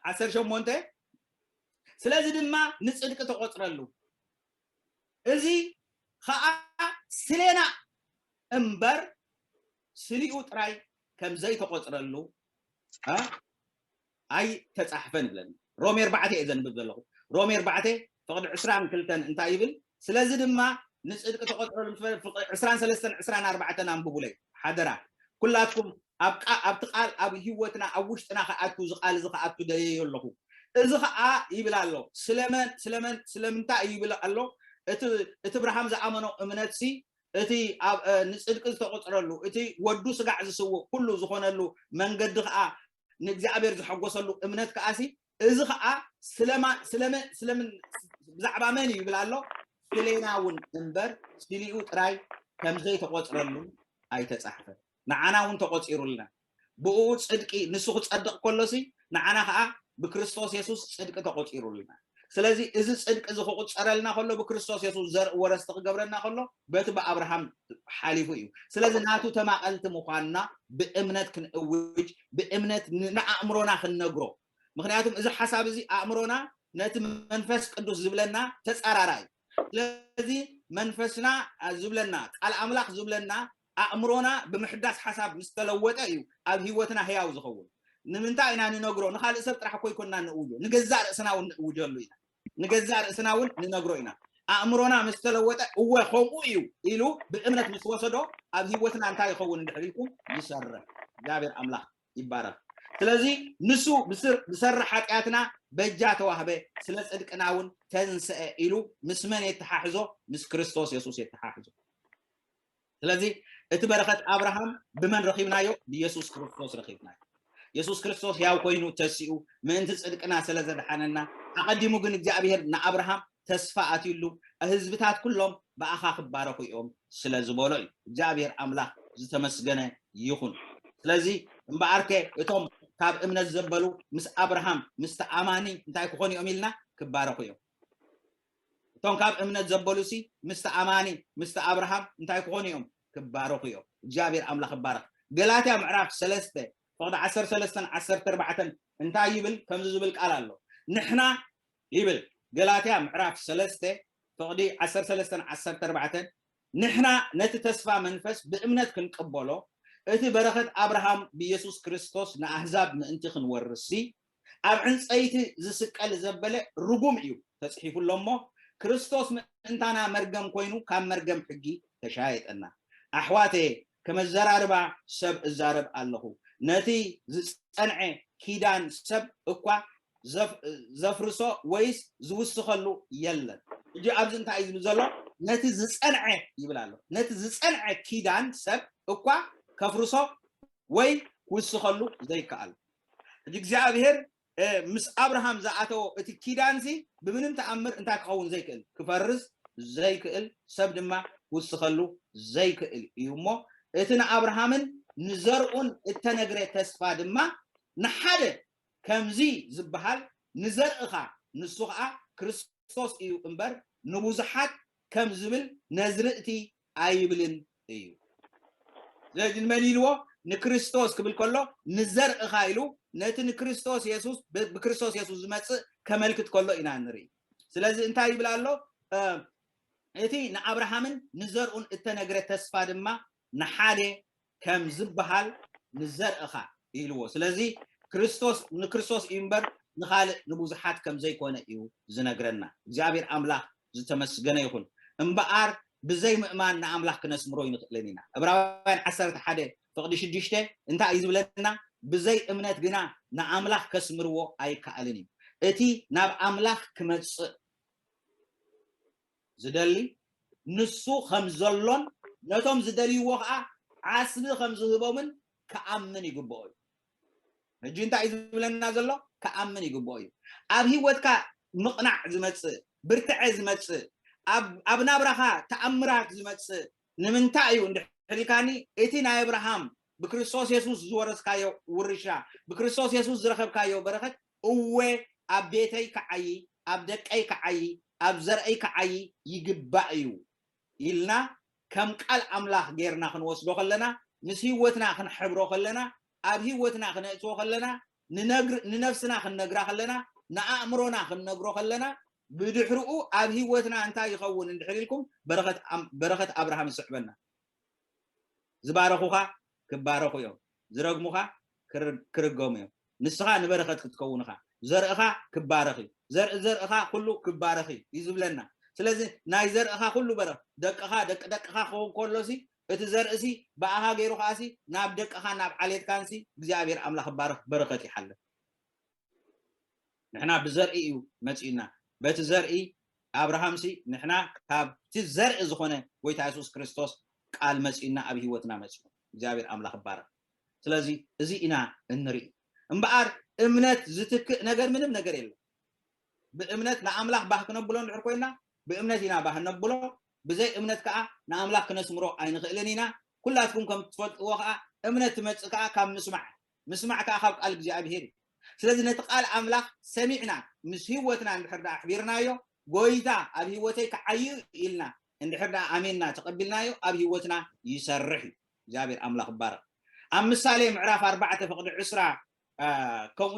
ዓሰርተ ሸሞንተ ስለዚ ድማ ንፅድቂ ተቆፅረሉ። እዚ ከዓ ስሌና እምበር ስሊኡ ጥራይ ከም ዘይተቆፅረሉ ኣይተፃሕፈን ይብለኒ። ሮሜ ኣርባዕተ እየ ዘንብብ ዘለኹ። ሮሜ ኣርባዕተ ፍቕዲ ዕስራን ክልተን እንታይ ይብል? ስለዚ ድማ ንፅድቂ ተቆፅረሉ ምስ በለ ዕስራን ሰለስተን ዕስራን ኣርባዕተን ኣንብቡለይ ሓደራ። ኩላትኩም ኣብቲ ቃል ኣብ ህይወትና ኣብ ውሽጥና ክኣቱ እዚ ቃል እዚ ክኣቱ ደልየዮ ኣለኹ። እዚ ከዓ ይብል ኣሎ ስለመን ስለመን ስለምንታይ እዩ ይብል ኣሎ? እቲ እቲ ብርሃም ዝኣመኖ እምነት ሲ እቲ ኣብ ንፅድቂ ዝተቆፅረሉ እቲ ወዱ ስጋዕ ዝስውእ ኩሉ ዝኾነሉ መንገዲ ከዓ ንእግዚኣብሔር ዝሐጎሰሉ እምነት ከዓሲ እዚ ከዓ ስለማ ስለመ ስለምን ብዛዕባ መን እዩ ይብል ኣሎ? ስሌና እውን እምበር ስሊኡ ጥራይ ከምዘይተቆፅረሉ ኣይተፃሕፈን። ንዓና እውን ተቆፂሩልና። ብኡ ፅድቂ ንሱ ክፀድቕ ከሎሲ ንዓና ከዓ ብክርስቶስ የሱስ ፅድቂ ተቆፂሩልና። ስለዚ እዚ ፅድቂ እዚ ክቁፀረልና ከሎ ብክርስቶስ የሱስ ዘርኢ ወረስቲ ክገብረና ከሎ በቲ ብኣብርሃም ሓሊፉ እዩ። ስለዚ ናቱ ተማቐልቲ ምዃንና ብእምነት ክንእውጅ ብእምነት ንኣእምሮና ክንነግሮ። ምክንያቱም እዚ ሓሳብ እዚ ኣእምሮና ነቲ መንፈስ ቅዱስ ዝብለና ተፃራራ እዩ። ስለዚ መንፈስና ዝብለና ቃል ኣምላኽ ዝብለና ኣእምሮና ብምሕዳስ ሓሳብ ምስ ተለወጠ እዩ ኣብ ህይወትና ህያው ዝኸውን። ንምንታይ ኢና ንነግሮ? ንካልእ ሰብ ጥራሕ እኮ ይኮንና ንእውጆ፣ ንገዛእ ርእስና እውን ንእውጀሉ ኢና። ንገዛእ ርእስና እውን ንነግሮ ኢና። ኣእምሮና ምስ ተለወጠ እወ ከምኡ እዩ ኢሉ ብእምነት ምስ ወሰዶ ኣብ ህይወትና እንታይ ይኸውን እንድሕር ኢልኩም ይሰርሕ። እግዚኣብሔር ኣምላኽ ይባረክ። ስለዚ ንሱ ብሰሪ ሓጢኣትና በጃ ተዋህበ፣ ስለ ፅድቅና እውን ተንስአ ኢሉ ምስ መን የተሓሕዞ? ምስ ክርስቶስ የሱስ የተሓሕዞ። ስለዚ እቲ በረኸት ኣብርሃም ብመን ረኺብናዮ? ብየሱስ ክርስቶስ ረኺብናዮ። የሱስ ክርስቶስ ሕያው ኮይኑ ተሲኡ ምእንቲ ጽድቅና ስለ ዘድሓነና፣ ኣቐዲሙ ግን እግዚኣብሔር ንኣብርሃም ተስፋ ኣትዩሉ፣ ህዝብታት ኩሎም ብኣኻ ክባረኹ እዮም ስለ ዝበሎ እዩ። እግዚኣብሔር ኣምላኽ ዝተመስገነ ይኹን። ስለዚ እምበኣርከ እቶም ካብ እምነት ዘበሉ ምስ ኣብርሃም ምስቲ ኣማኒ እንታይ ክኾኑ እዮም ኢልና? ክባረኹ እዮም። እቶም ካብ እምነት ዘበሉሲ ምስቲ ኣማኒ ምስቲ ኣብርሃም እንታይ ክኾኑ እዮም? ክባረኹ እዮም። እግዚኣብሔር ኣምላኽ ይባረኽ። ገላትያ ምዕራፍ ሰለስተ ፍቕዲ ዓሰርተ ሰለስተን ዓሰርተ ኣርባዕተን እንታይ ይብል? ከምዚ ዝብል ቃል ኣሎ። ንሕና ይብል ገላትያ ምዕራፍ ሰለስተ ፍቕዲ ዓሰርተ ሰለስተን ዓሰርተ ኣርባዕተን ንሕና ነቲ ተስፋ መንፈስ ብእምነት ክንቅበሎ እቲ በረኸት ኣብርሃም ብየሱስ ክርስቶስ ንኣህዛብ ምእንቲ ክንወርስሲ ኣብ ዕንፀይቲ ዝስቀል ዘበለ ርጉም እዩ ተፅሒፉ ኣሎ እሞ ክርስቶስ ምእንታና መርገም ኮይኑ ካብ መርገም ሕጊ ተሻየጠና። ኣሕዋተ ከመዘራርባ ሰብ እዛረብ ኣለኹ። ነቲ ዝፀንዐ ኪዳን ሰብ እኳ ዘፍርሶ ወይስ ዝውስኸሉ የለን። እጂ ኣብዚ እንታይ እዩ ዝብል ዘሎ? ነቲ ዝፀንዐ ይብል ኣሎ። ነቲ ዝፀንዐ ኪዳን ሰብ እኳ ከፍርሶ ወይ ክውስኸሉ ዘይከኣል። ሕጂ እግዚኣብሔር ምስ ኣብርሃም ዝኣተዎ እቲ ኪዳንሲ ብምንም ተኣምር እንታይ ክኸውን ዘይክእል፣ ክፈርስ ዘይክእል፣ ሰብ ድማ ክውስኸሉ ዘይክእል እዩ እሞ እቲ ንኣብርሃምን ንዘርኡን እተነግረ ተስፋ ድማ ንሓደ ከምዚ ዝበሃል ንዘርእኻ ንሱ ኸዓ ክርስቶስ እዩ እምበር ንብዙሓት ከም ዝብል ነዝርእቲ ኣይብልን እዩ። ስለዚ ንመን ኢልዎ? ንክርስቶስ ክብል ከሎ ንዘርእኻ ኢሉ ነቲ ንክርስቶስ የሱስ ብ- ብክርስቶስ የሱስ ዝመጽእ ከመልክት ከሎ ኢና ንርኢ። ስለዚ እንታይ ይብል ኣሎ? እቲ ንኣብርሃምን ንዘርኡን እተነግረ ተስፋ ድማ ንሓደ ከም ዝበሃል ንዘርእኻ ኢልዎ። ስለዚ ክርስቶስ ንክርስቶስ እዩ እምበር ንኻልእ ንብዙሓት ከም ዘይኮነ እዩ ዝነግረና። እግዚኣብሔር ኣምላኽ ዝተመስገነ ይኹን። እምበኣር ብዘይ ምእማን ንኣምላኽ ክነስምሮ ይንኽእልን ኢና። ዕብራውያን ዓሰርተ ሓደ ፍቕዲ ሽዱሽተ እንታይ እዩ ዝብለና? ብዘይ እምነት ግና ንኣምላኽ ከስምርዎ ኣይከኣልን እዩ። እቲ ናብ ኣምላኽ ክመጽእ ዝደሊ ንሱ ከም ዘሎን ነቶም ዝደልይዎ ከዓ ዓስቢ ከም ዝህቦምን ክኣምን ይግብኦ እዩ። ሕጂ እንታይ እዩ ዝብለና ዘሎ? ክኣምን ይግብኦ እዩ። ኣብ ህይወትካ ምቕናዕ ዝመፅእ፣ ብርትዐ ዝመፅእ፣ ኣብ ናብራኻ ተኣምራት ዝመፅእ ንምንታይ እዩ እንድሕር ኢልካኒ፣ እቲ ናይ ኣብርሃም ብክርስቶስ የሱስ ዝወረስካዮ ውርሻ፣ ብክርስቶስ የሱስ ዝረኸብካዮ በረኸት፣ እወ ኣብ ቤተይ ክዓዪ፣ ኣብ ደቀይ ክዓዪ፣ ኣብ ዘርእይ ክዓዪ ይግባእ እዩ ኢልና ከም ቃል ኣምላኽ ጌርና ክንወስዶ ከለና፣ ምስ ህይወትና ክንሕብሮ ከለና፣ ኣብ ህይወትና ክነእትዎ ከለና፣ ንነግር- ንነፍስና ክንነግራ ከለና፣ ንኣእምሮና ክንነግሮ ከለና፣ ብድሕርኡ ኣብ ህይወትና እንታይ ይኸውን እንድሕር ኢልኩም፣ በረኸት ኣም- በረኸት ኣብርሃም ይስዕበና። ዝባረኹኻ ክባረኹ እዮም፣ ዝረግሙኻ ክር- ክርገሙ እዮም። ንስኻ ንበረኸት ክትከውን ኢኻ። ዘርእኻ ክባረኽ እዩ። ዘርኢ ዘርእኻ ኩሉ ክባረኽ እዩ እዩ ዝብለና። ስለዚ ናይ ዘርእኻ ኩሉ በረኽ፣ ደቅኻ፣ ደቂ ደቅኻ ክኸውን ከሎሲ፣ እቲ ዘርእሲ ብኣኻ ገይሩ ከኣሲ ናብ ደቅኻ ናብ ዓሌትካንሲ እግዚኣብሔር ኣምላኽ ባረኽ፣ በረኸት ይሓልፍ። ንሕና ብዘርኢ እዩ መጺኡና። በቲ ዘርኢ ኣብርሃምሲ ንሕና ካብቲ ዘርኢ ዝኾነ ጎይታ የሱስ ክርስቶስ ቃል መጺኡና ኣብ ህይወትና መጺኡ። እግዚኣብሔር ኣምላኽ ይባረኽ። ስለዚ እዚ ኢና እንርኢ። እምበኣር እምነት ዝትክእ ነገር ምንም ነገር የለን። ብእምነት ንኣምላኽ ባህ ክነብሎ እንድሕር ኮይና ብእምነት ኢና ባህ ነብሎ። ብዘይ እምነት ከዓ ንኣምላኽ ክነስምሮ ኣይንኽእልን ኢና። ኩላትኩም ከም ትፈልጥዎ ከዓ እምነት ትመጽእ ከዓ ካብ ምስማዕ፣ ምስማዕ ከዓ ካብ ቃል እግዚኣብሔር እዩ። ስለዚ ነቲ ቃል ኣምላኽ ሰሚዕና ምስ ህይወትና እንድሕር ደኣ ኣሕቢርናዮ፣ ጎይታ ኣብ ህይወተይ ክዓዩ ኢልና እንድሕር ደኣ ኣሜንና ተቐቢልናዮ፣ ኣብ ህይወትና ይሰርሕ እዩ። እግዚኣብሔር ኣምላኽ ይባረኽ። ኣብ ምሳሌ ምዕራፍ ኣርባዕተ ፍቕዲ ዕስራ ከምኡ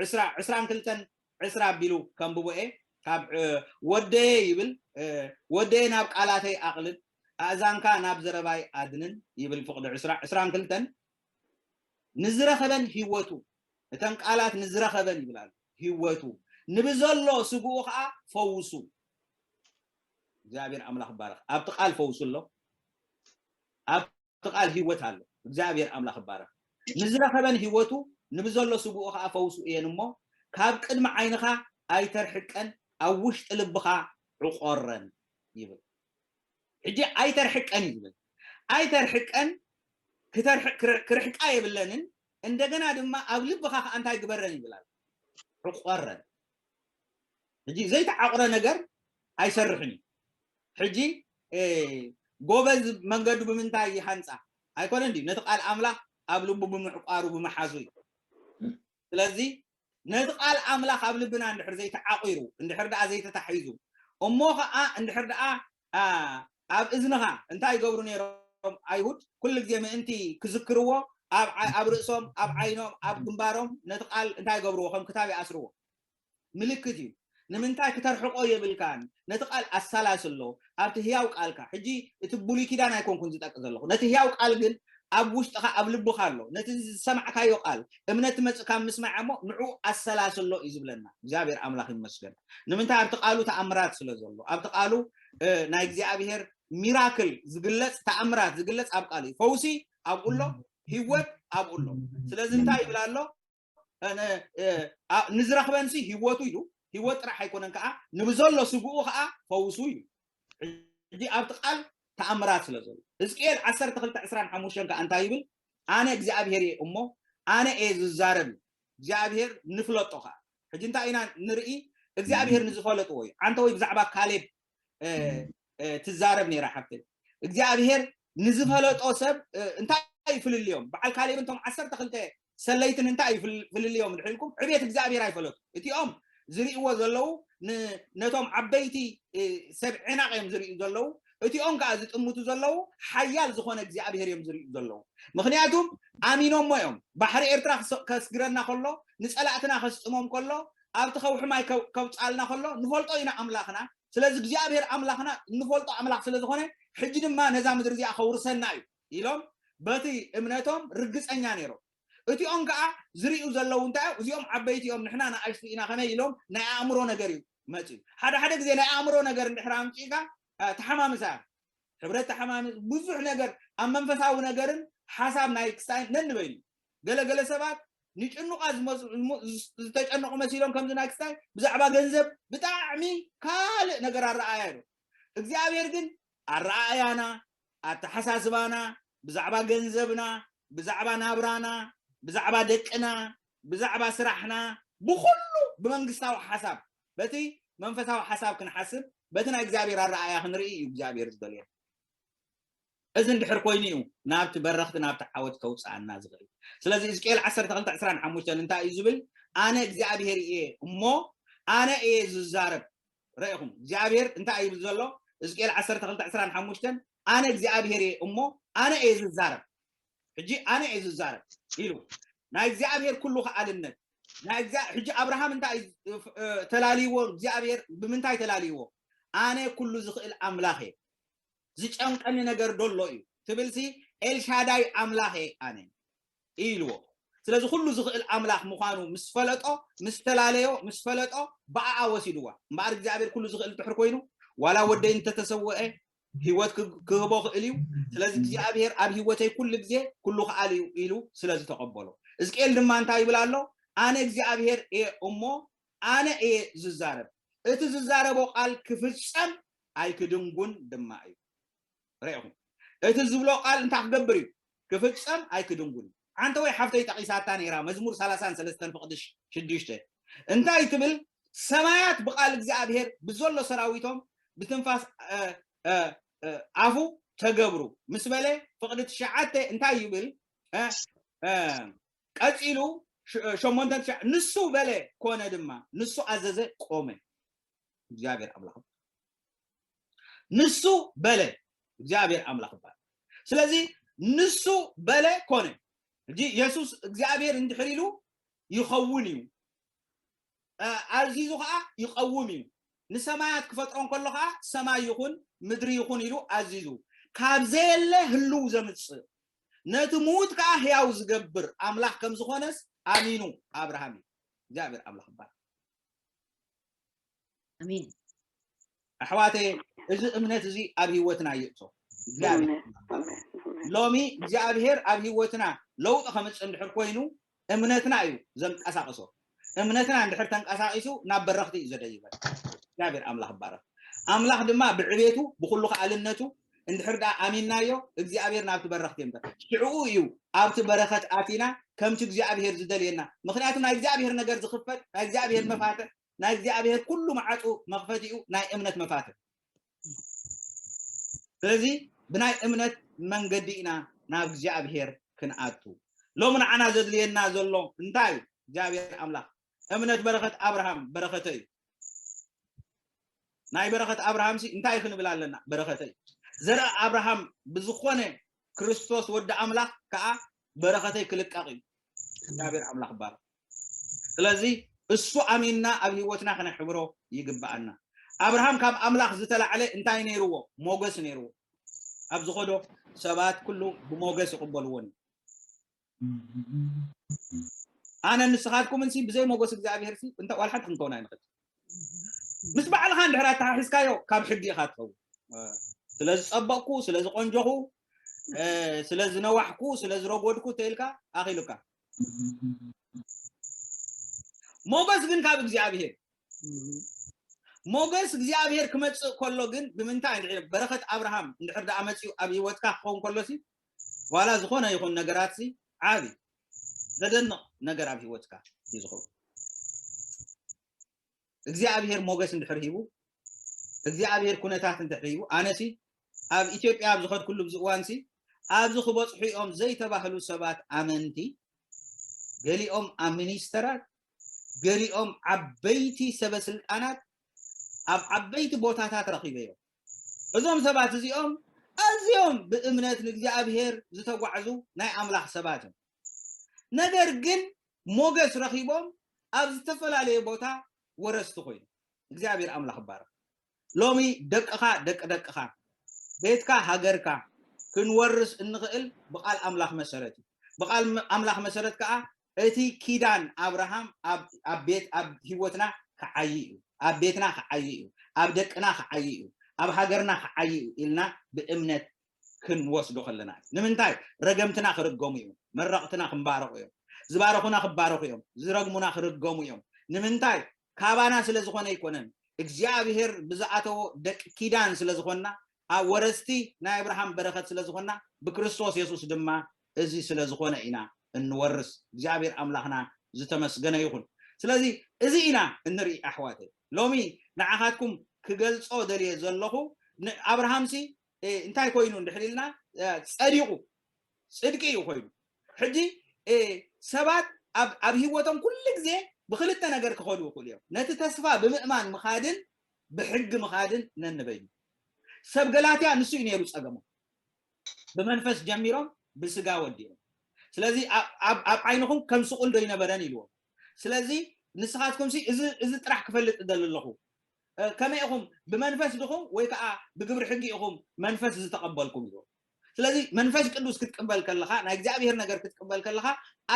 ዕስራ ዕስራን ክልተን ዕስራ ኣቢሉ ከንብቦ እየ። ካብ ወደየ ይብል፣ ወደየ ናብ ቃላተይ ኣቕልል፣ ኣእዛንካ ናብ ዘረባይ ኣድንን ይብል ፍቕዲ ዕስራ። ዕስራን ክልተን ንዝረኸበን ህይወቱ፣ እተን ቃላት ንዝረኸበን ይብል ኣሎ፣ ህይወቱ ንብዘሎ ስግኡ ከዓ ፈውሱ። እግዚኣብሔር ኣምላኽ ይባረኽ። ኣብቲ ቃል ፈውሱ ኣሎ፣ ኣብቲ ቃል ህይወት ኣሎ። እግዚኣብሔር ኣምላኽ ይባረኽ። ንዝረኸበን ህይወቱ ንብዘሎ ስግኡ ከዓ ፈውሱ እየን እሞ ካብ ቅድሚ ዓይንኻ ኣይተርሕቀን፣ ኣብ ውሽጢ ልብኻ ዕቆረን ይብል። ሕጂ ኣይተርሕቀን እዩ ዝብል። ኣይተርሕቀን፣ ክተርሕ- ክር- ክርሕቃ የብለንን። እንደገና ድማ ኣብ ልብኻ ከዓ እንታይ ግበረን ይብል ኣሎ። ዕቆረን። ሕጂ ዘይተዓቑረ ነገር ኣይሰርሕን እዩ። ሕጂ ጎበዝ መንገዱ ብምንታይ ይሃንፃ ኣይኮነን ድዩ? ነቲ ቃል ኣምላኽ ኣብ ልቡ ብምዕቋሩ ብምሓዙ እዩ። ስለዚ ነቲ ቃል ኣምላኽ ኣብ ልብና እንድሕር ዘይተዓቂሩ፣ እንድሕር ደኣ ዘይተታሒዙ፣ እሞ ኸዓ እንድሕር ደኣ ኣብ እዝንኻ እንታይ ይገብሩ ነይሮም ኣይሁድ? ኩሉ ግዜ ምእንቲ ክዝክርዎ ኣብ ርእሶም፣ ኣብ ዓይኖም፣ ኣብ ግንባሮም ነቲ ቃል እንታይ ይገብርዎ? ከም ክታብ ይኣስርዎ። ምልክት እዩ። ንምንታይ ክተርሕቆ የብልካን? ነቲ ቃል ኣሰላስሎ ኣብቲ ህያው ቃልካ። ሕጂ እቲ ብሉይ ኪዳን ኣይኮንኩን ዝጠቅስ ዘለኹ፣ ነቲ ህያው ቃል ግን ኣብ ውሽጥኻ ኣብ ልብኻ ኣሎ። ነቲ ዝሰማዕካዮ ቃል እምነት ትመጽእ ካብ ምስማዕ እሞ ንዑ ኣሰላስሎ እዩ ዝብለና። እግዚኣብሔር ኣምላኽ ይመስገን። ንምንታይ? ኣብቲ ቃሉ ተኣምራት ስለ ዘሎ፣ ኣብቲ ቃሉ ናይ እግዚኣብሔር ሚራክል ዝግለጽ፣ ተኣምራት ዝግለጽ ኣብ ቃሉ እዩ። ፈውሲ ኣብኡ ኣሎ፣ ህይወት ኣብኡ ኣሎ። ስለዚ እንታይ ይብል ኣሎ? ንዝረኽበንሲ ህይወቱ ኢሉ፣ ህይወት ጥራሕ ኣይኮነን ከዓ ንብዘሎ ስግኡ ከዓ ፈውሱ እዩ። ሕጂ ኣብቲ ቃል ተኣምራት ስለ ዘሎ፣ ህዝቅኤል ዓሰርተ ክልተ ዕስራን ሓሙሽተን ከዓ እንታይ ይብል? ኣነ እግዚኣብሔር እየ እሞ ኣነ እየ ዝዛረብ። እግዚኣብሔር ንፍለጦ ከዓ። ሕጂ እንታይ ኢና ንርኢ? እግዚኣብሔር ንዝፈለጥዎ እዩ። ዓንተ ወይ ብዛዕባ ካሌብ ትዛረብ ነይራ ሓፍተይ። እግዚኣብሔር ንዝፈለጦ ሰብ እንታይ ፍልልዮም? በዓል ካሌብን እቶም ዓሰርተ ክልተ ሰለይትን እንታይ ፍልልዮም ድሕልኩም? ዕቤት እግዚኣብሔር ኣይፈለጡ። እቲኦም ዝርእይዎ ዘለዉ ነቶም ዓበይቲ ሰብ ዔናቕ እዮም ዝርእዩ ዘለዉ። እቲኦም ከዓ ዝጥምቱ ዘለዉ ሓያል ዝኾነ እግዚኣብሔር እዮም ዝርእዩ ዘለዉ። ምኽንያቱም ኣሚኖሞ እዮም። ባሕሪ ኤርትራ ክስ- ከስግረና ከሎ፣ ንጸላእትና ከስጥሞም ከሎ፣ ኣብቲ ከውሒ ማይ ከው- ከውጻልና ከሎ ንፈልጦ ኢና ኣምላኽና። ስለዚ እግዚኣብሔር ኣምላኽና ንፈልጦ ኣምላኽ ስለ ዝኾነ፣ ሕጂ ድማ ነዛ ምድሪ እዚኣ ከውርሰና እዩ ኢሎም በቲ እምነቶም ርግጸኛ ነይሮም። እቲኦም ከዓ ዝርእዩ ዘለዉ እንታይ እዮም? እዚኦም ዓበይቲ እዮም፣ ንሕና ንኣሽቱ ኢና፣ ከመይ ኢሎም? ናይ ኣእምሮ ነገር እዩ መፅዩ። ሓደ ሓደ ግዜ ናይ ኣእምሮ ነገር እንድሕር ኣምፂእካ ተሓማምሳ፣ ሕብረት ተሓማምስ፣ ብዙሕ ነገር ኣብ መንፈሳዊ ነገርን ሓሳብ ናይ ክስታይ ነንበይኑ። ገለገለ ሰባት ንጭኑቓ ዝተጨነቑ መሲሎም ከምዚ ናይ ክስታይ ብዛዕባ ገንዘብ ብጣዕሚ ካልእ ነገር ኣረኣያ ዶ እግዚኣብሔር ግን ኣረኣእያና፣ ኣተሓሳስባና፣ ብዛዕባ ገንዘብና፣ ብዛዕባ ናብራና፣ ብዛዕባ ደቅና፣ ብዛዕባ ስራሕና፣ ብኩሉ ብመንግስታዊ ሓሳብ፣ በቲ መንፈሳዊ ሓሳብ ክንሓስብ፣ በቲ ናይ እግዚኣብሔር ኣረኣእያ ክንርኢ እዩ እግዚኣብሔር ዝደልዮ። እዚ እንድሕር ኮይኑ እዩ ናብቲ በረኽቲ ናብቲ ዓወት ከውፅኣና ዝኽእል። ስለዚ ሕዝቅኤል ዓሰርተ ክልተ ዕስራን ሓሙሽተን እንታይ እዩ ዝብል? ኣነ እግዚኣብሔር እየ እሞ ኣነ እየ ዝዛረብ። ረኢኹም እግዚኣብሔር እንታይ እዩ ዝብል ዘሎ? ሕዝቅኤል ዓሰርተ ክልተ ዕስራን ሓሙሽተን ኣነ እግዚኣብሔር እየ እሞ ኣነ እየ ዝዛረብ። ሕጂ ኣነ እየ ዝዛረብ ኢሉ ናይ እግዚኣብሔር ኩሉ ከኣልነት ናይ እግዚኣብሔር ሕጂ ኣብርሃም እንታይ ተላልይዎ እግዚኣብሔር ብምንታይ ተላልይዎ ኣነ ኩሉ ዝኽእል ኣምላኽ እየ ዝጨንቀኒ ነገር ዶ ኣሎ እዩ ትብልሲ ኤልሻዳይ ኣምላኽ እየ ኣነ ኢልዎ ስለዚ ኩሉ ዝኽእል ኣምላኽ ምዃኑ ምስ ፈለጦ ምስ ተላለዮ ምስ ፈለጦ ብኣኣ ወሲድዋ እምበኣር እግዚኣብሔር ኩሉ ዝኽእል ድሕር ኮይኑ ዋላ ወደይ እንተተሰወአ ህይወት ክህቦ ክእል እዩ ስለዚ እግዚኣብሔር ኣብ ህይወተይ ኩሉ ግዜ ኩሉ ከኣል እዩ ኢሉ ስለዝተቐበሎ እዝቅኤል ድማ እንታይ ይብል ኣሎ ኣነ እግዚኣብሔር እየ እሞ ኣነ እየ ዝዛረብ እቲ ዝዛረቦ ቃል ክፍጸም ኣይክድንጉን ድማ እዩ ርኢኹም እቲ ዝብሎ ቃል እንታይ ክገብር እዩ ክፍጸም ኣይክድንጉን ሓንቲ ወይ ሓፍተይ ጠቂሳታ ነይራ መዝሙር ሰላሳን ሰለስተን ፍቕዲ ሽዱሽተ እንታይ ትብል ሰማያት ብቃል እግዚኣብሔር ብዘሎ ሰራዊቶም ብትንፋስ ኣፉ ተገብሩ ምስ በለ ፍቕዲ ትሽዓተ እንታይ ይብል ቀጺሉ ሸሞንተ ንሱ በለ ኮነ ድማ ንሱ ኣዘዘ ቆመ እግዚኣብሔር ኣምላኽ ንሱ በለ እግዚኣብሔር ኣምላኽ ይባል ስለዚ ንሱ በለ ኮነ ሕጂ የሱስ እግዚኣብሔር እንድሕር ኢሉ ይኸውን እዩ ኣዚዙ ከዓ ይቐውም እዩ ንሰማያት ክፈጥሮ እንከሎ ከዓ ሰማይ ይኹን ምድሪ ይኹን ኢሉ ኣዚዙ ካብ ዘየለ ህልው ዘምፅእ ነቲ ምዉት ከዓ ህያው ዝገብር ኣምላኽ ከም ዝኾነስ ኣሚኑ ኣብርሃም እዩ እግዚኣብሔር ኣምላኽ ይባል ኣሜን ኣሕዋተ እዚ እምነት እዚ ኣብ ህይወትና ይእቶ እግዚኣብሔር ሎሚ እግዚኣብሔር ኣብ ህይወትና ለውጢ ከምፅእ እንድሕር ኮይኑ እምነትና እዩ ዘንቀሳቅሶ እምነትና እንድሕር ተንቀሳቂሱ ናብ በረኽቲ እዩ ዘደይበን እግዚኣብሔር ኣምላኽ ይባረክ ኣምላኽ ድማ ብዕቤቱ ብኩሉ ከኣልነቱ እንድሕር ደኣ ኣሚንናዮ እግዚኣብሔር ናብቲ በረኽቲ የምፀ ሽዕኡ እዩ ኣብቲ በረኸት ኣቲና ከምቲ እግዚኣብሔር ዝደልየና ምክንያቱ ናይ እግዚኣብሔር ነገር ዝኽፈት ናይ እግዚኣብሔር መፋትሕ ናይ እግዚኣብሔር ኩሉ መዓፁ መኽፈቲኡ ናይ እምነት መፋትሕ ስለዚ ብናይ እምነት መንገዲ ኢና ናብ እግዚኣብሔር ክንኣቱ ሎሚ ንዓና ዘድልየና ዘሎ እንታይ እዩ እግዚኣብሔር ኣምላኽ እምነት በረኸት ኣብርሃም በረኸተ እዩ ናይ በረኸት ኣብርሃም ሲ እንታይ ክንብል ኣለና በረኸተ እዩ ዘርኢ ኣብርሃም ብዝኾነ ክርስቶስ ወዲ ኣምላኽ ከዓ በረኸተይ ክልቀቕ እዩ እግዚኣብሔር ኣምላኽ ይባረክ ስለዚ እሱ ኣሚንና ኣብ ህይወትና ክነሕብሮ ይግብኣና ኣብርሃም ካብ ኣምላኽ ዝተላዕለ እንታይ ነይርዎ ሞገስ ነይርዎ ኣብ ዝኸዶ ሰባት ኩሉ ብሞገስ ይቕበልዎን ኣነ ንስኻትኩምን ሲ ብዘይ ሞገስ እግዚኣብሔር ሲ እንተ ዋላ ሓንቲ ክንከውን ኣይንኽእል ምስ ባዕልኻ እንድሕር ኣተሓሒዝካዮ ካብ ሕጊ ኢኻ ትኸውን ስለ ዝፀበቕኩ ስለ ዝቆንጆኹ ስለ ዝነዋሕኩ ስለ ዝረጎድኩ ተኢልካ ኣኺሉካ ሞገስ ግን ካብ እግዚኣብሔር ሞገስ እግዚኣብሔር ክመፅእ ከሎ ግን ብምንታይ በረኸት ኣብርሃም እንድሕር ደኣ መፅኡ ኣብ ህይወትካ ክኸውን ከሎ ሲ ዋላ ዝኾነ ይኹን ነገራት ሲ ዓብ ዘደንቕ ነገር ኣብ ህይወትካ እዩ ዝኸውን እግዚኣብሔር ሞገስ እንድሕር ሂቡ እግዚኣብሔር ኩነታት እንድሕር ሂቡ ኣነሲ ኣብ ኢትዮጵያ ኣብ ዝኸድኩሉ ብዚ እዋንሲ ኣብዚ ክበፅሑ እዮም ዘይተባህሉ ሰባት ኣመንቲ ገሊኦም ኣብ ሚኒስተራት ገሊኦም ዓበይቲ ሰበስልጣናት ኣብ ዓበይቲ ቦታታት ረኺበዮም እዞም ሰባት እዚኦም ኣዝዮም ብእምነት ንእግዚኣብሔር ዝተጓዕዙ ናይ ኣምላኽ ሰባት እዮም። ነገር ግን ሞገስ ረኺቦም ኣብ ዝተፈላለየ ቦታ ወረስቲ ኮይኑ እግዚኣብሔር ኣምላኽ ይባረኽ። ሎሚ ደቅኻ ደቂ ደቅኻ ቤትካ ሃገርካ ክንወርስ እንኽእል ብቃል ኣምላኽ መሰረት እዩ። ብቃል ኣምላኽ መሰረት ከዓ እቲ ኪዳን ኣብርሃም ኣብ ቤት ኣብ ህይወትና ክዓይ እዩ፣ ኣብ ቤትና ክዓይ እዩ፣ ኣብ ደቅና ክዓይ እዩ፣ ኣብ ሃገርና ክዓይ እዩ ኢልና ብእምነት ክንወስዶ ከለና እዩ። ንምንታይ? ረገምትና ክርገሙ እዮም፣ መረቕትና ክንባረቑ እዮም፣ ዝባረኹና ክባረኹ እዮም፣ ዝረግሙና ክርገሙ እዮም። ንምንታይ? ካባና ስለ ዝኾነ ኣይኮነን፣ እግዚኣብሔር ብዝኣተዎ ደቂ ኪዳን ስለ ዝኾንና፣ ኣብ ወረስቲ ናይ ኣብርሃም በረኸት ስለ ዝኾንና፣ ብክርስቶስ የሱስ ድማ እዚ ስለ ዝኾነ ኢና እንወርስ። እግዚኣብሔር ኣምላኽና ዝተመስገነ ይኹን። ስለዚ እዚ ኢና እንርኢ ኣሕዋተይ። ሎሚ ንዓኻትኩም ክገልጾ ደልየ ዘለኹ፣ ኣብርሃምሲ እንታይ ኮይኑ እንድሕር ኢልና፣ ጸዲቑ፣ ጽድቂ እዩ ኮይኑ። ሕጂ ሰባት ኣብ ህይወቶም ኩሉ ግዜ ብክልተ ነገር ክኸዱ ይኽእሉ እዮም። ነቲ ተስፋ ብምእማን ምኻድን ብሕጊ ምኻድን ነንበይኑ። ሰብ ገላትያ ንሱ እዩ ነይሩ ጸገሞም። ብመንፈስ ጀሚሮም ብስጋ ወዲኦም። ስለዚ ኣብ ዓይንኹም ከም ስቑል ዶ ይነበረን ኢልዎም። ስለዚ ንስኻትኩም እዚ ጥራሕ ክፈልጥ እደሊ ኣለኹ። ከመይ ኢኹም ብመንፈስ ድኹም ወይ ከዓ ብግብሪ ሕጊ ኢኹም መንፈስ ዝተቐበልኩም ኢልዎም። ስለዚ መንፈስ ቅዱስ ክትቅበል ከለኻ ናይ እግዚኣብሔር ነገር ክትቅበል ከለኻ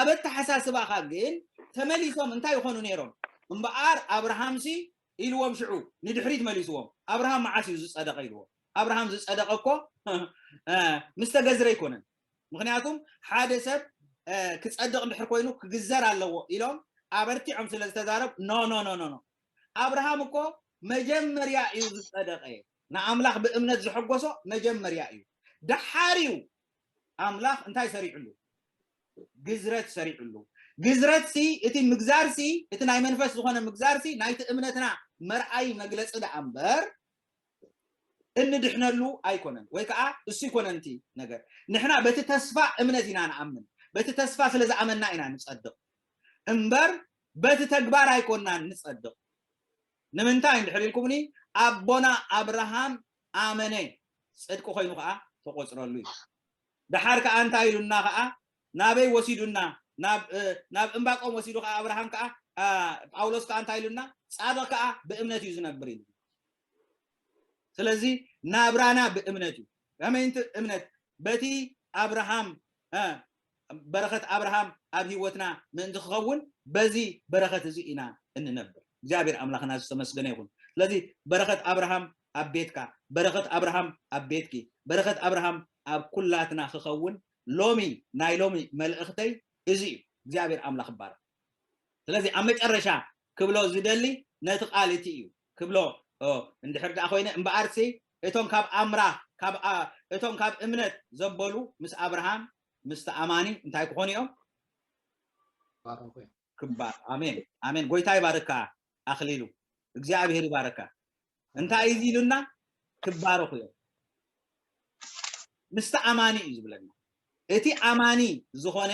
ኣብ ኣተሓሳስባኻ ግን ተመሊሶም እንታይ ይኾኑ ነይሮም? እምበኣር ኣብርሃምሲ ኢልዎም ሽዑ ንድሕሪት መሊስዎም። ኣብርሃም መዓስ እዩ ዝጸደቐ ኢልዎም። ኣብርሃም ዝጸደቐ እኮ ምስ ተገዝረ ኣይኮነን። ምክንያቱም ሓደ ሰብ ክጸድቕ እንድሕር ኮይኑ ክግዘር ኣለዎ ኢሎም ኣበርቲዖም ስለ ዝተዛረብ ኖ ኖ ኖ ኖ ኣብርሃም እኮ መጀመርያ እዩ ዝጸደቐ። ንኣምላኽ ብእምነት ዘሐጎሶ መጀመርያ እዩ። ደሓር እዩ ኣምላኽ እንታይ ሰሪዕሉ? ግዝረት ሰሪዕሉ። ግዝረት ሲ እቲ ምግዛር ሲ እቲ ናይ መንፈስ ዝኾነ ምግዛር ሲ ናይቲ እምነትና መርኣይ መግለጺ ደኣ እምበር እንድሕነሉ ኣይኮነን፣ ወይ ከዓ እሱ ይኮነን እቲ ነገር። ንሕና በቲ ተስፋ እምነት ኢና ንኣምን፣ በቲ ተስፋ ስለ ዝኣመንና ኢና ንጸድቕ እምበር በቲ ተግባር ኣይኮንናን ንጸድቕ። ንምንታይ እንድሕር ኢልኩምኒ ኣቦና ኣብርሃም ኣመነ ጽድቂ ኮይኑ ከዓ ተቆጽረሉ እዩ። ደሓር ከዓ እንታይ ኢሉና ከዓ ናበይ ወሲዱና ናብ እምባቆም ወሲዱ ከዓ ኣብርሃም ከዓ ጳውሎስ ከዓ እንታይ ኢሉና ጻድቕ ከዓ ብእምነት እዩ ዝነብር ኢሉ። ስለዚ ናብራና ብእምነት እዩ። ከመይንቲ እምነት በቲ ኣብርሃም በረኸት ኣብርሃም ኣብ ህይወትና ምእንቲ ክኸውን በዚ በረኸት እዚ ኢና እንነብር። እግዚኣብሔር ኣምላኽና ዝተመስገነ ይኹን። ስለዚ በረኸት ኣብርሃም ኣብ ቤትካ፣ በረኸት ኣብርሃም ኣብ ቤትኪ፣ በረኸት ኣብርሃም ኣብ ኩላትና ክኸውን ሎሚ ናይ ሎሚ መልእኽተይ እዚ እዩ። እግዚኣብሔር ኣምላኽ ይባረክ። ስለዚ ኣብ መጨረሻ ክብሎ ዝደሊ ነቲ ቃል እቲ እዩ ክብሎ እንድሕር ደኣ ኮይነ እምበኣርሲ እቶም ካብ ኣምራ እቶም ካብ እምነት ዘበሉ ምስ ኣብርሃም ምስቲ ኣማኒ እንታይ ክኾኑ እዮም? ክባር ኣሜን ኣሜን። ጎይታ ይባርካ ኣኽሊሉ፣ እግዚኣብሔር ይባርካ። እንታይ እዩ ኢሉና? ክባረኹ እዮም። ምስቲ ኣማኒ እዩ ዝብለና። እቲ ኣማኒ ዝኾነ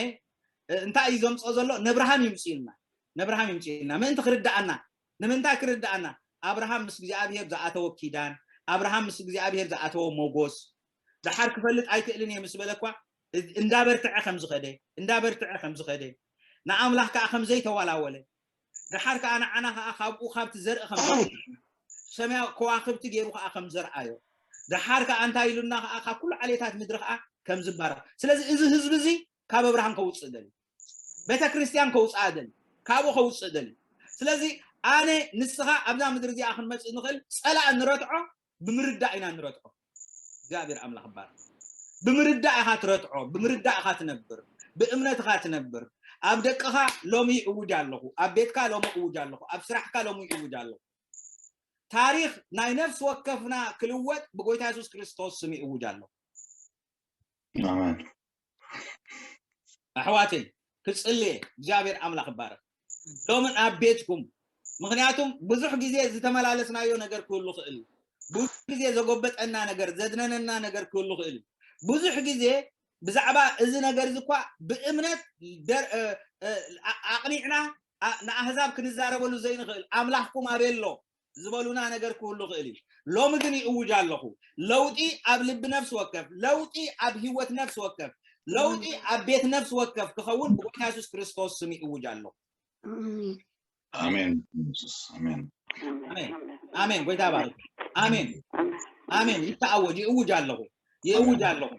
እንታይ እዩ ዘምፅኦ ዘሎ? ነብርሃም ይምፅእልና፣ ነብርሃም ይምፅእልና ምእንቲ ክርዳኣና። ንምንታይ ክርዳኣና? ኣብርሃም ምስ እግዚኣብሔር ዝኣተወ ኪዳን፣ ኣብርሃም ምስ እግዚኣብሔር ዝኣተወ ሞጎስ። ደሓር ክፈልጥ ኣይክእልን እየ ምስ በለ እኳ እንዳበርትዐ ከም ዝኸደ፣ እንዳበርትዐ ከም ዝኸደ፣ ንኣምላኽ ከዓ ከም ዘይተዋላወለ፣ ደሓር ከዓ ንዓና ከዓ ካብኡ ካብቲ ዘርኢ ከም ሰማያዊ ከዋክብቲ ገይሩ ከዓ ከም ዘርኣዮ፣ ደሓር ከዓ እንታይ ኢሉና ከዓ ካብ ኩሉ ዓሌታት ምድሪ ከዓ ከም ዝባረኽ። ስለዚ እዚ ህዝቢ እዚ ካብ ኣብርሃም ከውፅእ ደልዩ፣ ቤተ ክርስቲያን ከውፅኣ ደልዩ፣ ካብኡ ከውፅእ ደልዩ። ስለዚ ኣነ ንስኻ ኣብዛ ምድሪ እዚኣ ክንመፅእ ንኽእል ፀላእ ንረትዖ ብምርዳእ ኢና ንረትዖ። እግዚኣብሔር ኣምላኽ ይባረክ። ብምርዳእ ኢኻ ትረትዖ፣ ብምርዳእ ኢኻ ትነብር፣ ብእምነት ኢኻ ትነብር። ኣብ ደቅኻ ሎሚ እውጅ ኣለኹ፣ ኣብ ቤትካ ሎሚ እውጅ ኣለኹ፣ ኣብ ስራሕካ ሎሚ እውጅ ኣለኹ። ታሪኽ ናይ ነፍሲ ወከፍና ክልወጥ ብጎይታ የሱስ ክርስቶስ ስም እውጅ ኣለኹ። ኣሜን። ኣሕዋተይ ክጽልየ እግዚኣብሔር ኣምላኽ ይባረክ። ሎምን ኣብ ቤትኩም ምክንያቱም ብዙሕ ግዜ ዝተመላለስናዮ ነገር ክህሉ ክእል ብዙሕ ግዜ ዘጎበጠና ነገር ዘድነነና ነገር ክህሉ ክእል ብዙሕ ግዜ ብዛዕባ እዚ ነገር እዚ እኳ ብእምነት ኣቕኒዕና ንኣህዛብ ክንዛረበሉ ዘይንኽእል ኣምላኽኩም ኣበሎ ዝበሉና ነገር ክህሉ ክእል እዩ። ሎሚ ግን ይእውጅ ኣለኹ። ለውጢ ኣብ ልቢ ነፍሲ ወከፍ፣ ለውጢ ኣብ ህይወት ነፍሲ ወከፍ፣ ለውጢ ኣብ ቤት ነፍሲ ወከፍ ክኸውን ብጎይታ የሱስ ክርስቶስ ስም ይእውጅ ኣለኹ። ኣሜን። የሱስ ኣሜን። ኣሜን። ኣሜን። ጎይታ ባርክ። ኣሜን። ኣሜን። ይተኣወጅ፣ ይእውጅ ኣለኹ። ይእውጅ ኣለኹ።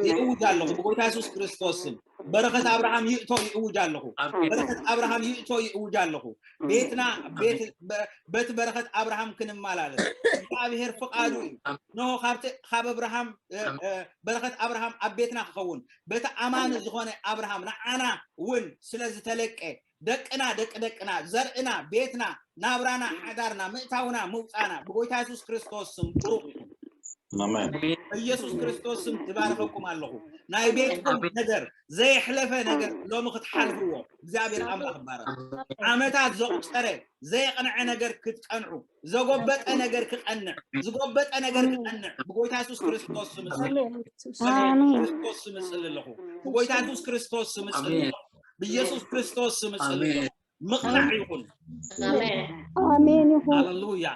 ይእውጅ ኣለኹ። ብጎይታ የሱስ ክርስቶስ ስም በረኸት ኣብርሃም ይእቶ ይእውጅ ኣለኹ። በረኸት ኣብርሃም ይእቶ ይእውጅ ኣለኹ። ቤትና ቤት በ- በቲ በረኸት ኣብርሃም ክንመላለስ እግዚኣብሔር ፍቓዱ እዩ። ኖ ካብቲ ካብ ኣብርሃም እ፣ እ፣ በረኸት ኣብርሃም ኣብ ቤትና ክኸውን በቲ ኣማኒ ዝኾነ ኣብርሃም ንዓና እውን ስለ ዝተለቀ ደቅና ደቂ ደቅና ዘርእና ቤትና ናብራና ሓዳርና ምእታውና ምውፃና ብጎይታ የሱስ ክርስቶስ ስም ብሩኽ ይኹን። ኣሜን። በኢየሱስ ክርስቶስ ስም ትባርኸኩም ኣለኹ። ናይ ቤትኩም ነገር ዘየሕለፈ ነገር ሎሚ ክትሓልፍዎ እግዚኣብሔር ኣምላኽ ይባረኽ። ዓመታት ዘቑፀረ ዘየቕንዐ ነገር ክትቀንዑ፣ ዘጎበጠ ነገር ክቐንዕ፣ ዝጎበጠ ነገር ክቐንዕ ብጎይታ የሱስ ክርስቶስ ስም እጽሊ። ኣሜን። ክርስቶስ ስም እጽሊ ኣለኹ። ብጎይታ የሱስ ክርስቶስ ስም እጽሊ ኣለኹ። ብኢየሱስ ክርስቶስ ስም እጽሊ ኣለኹ። ምቕናዕ ይኹን። ኣሜን ይኹን። ሃሌሉያ።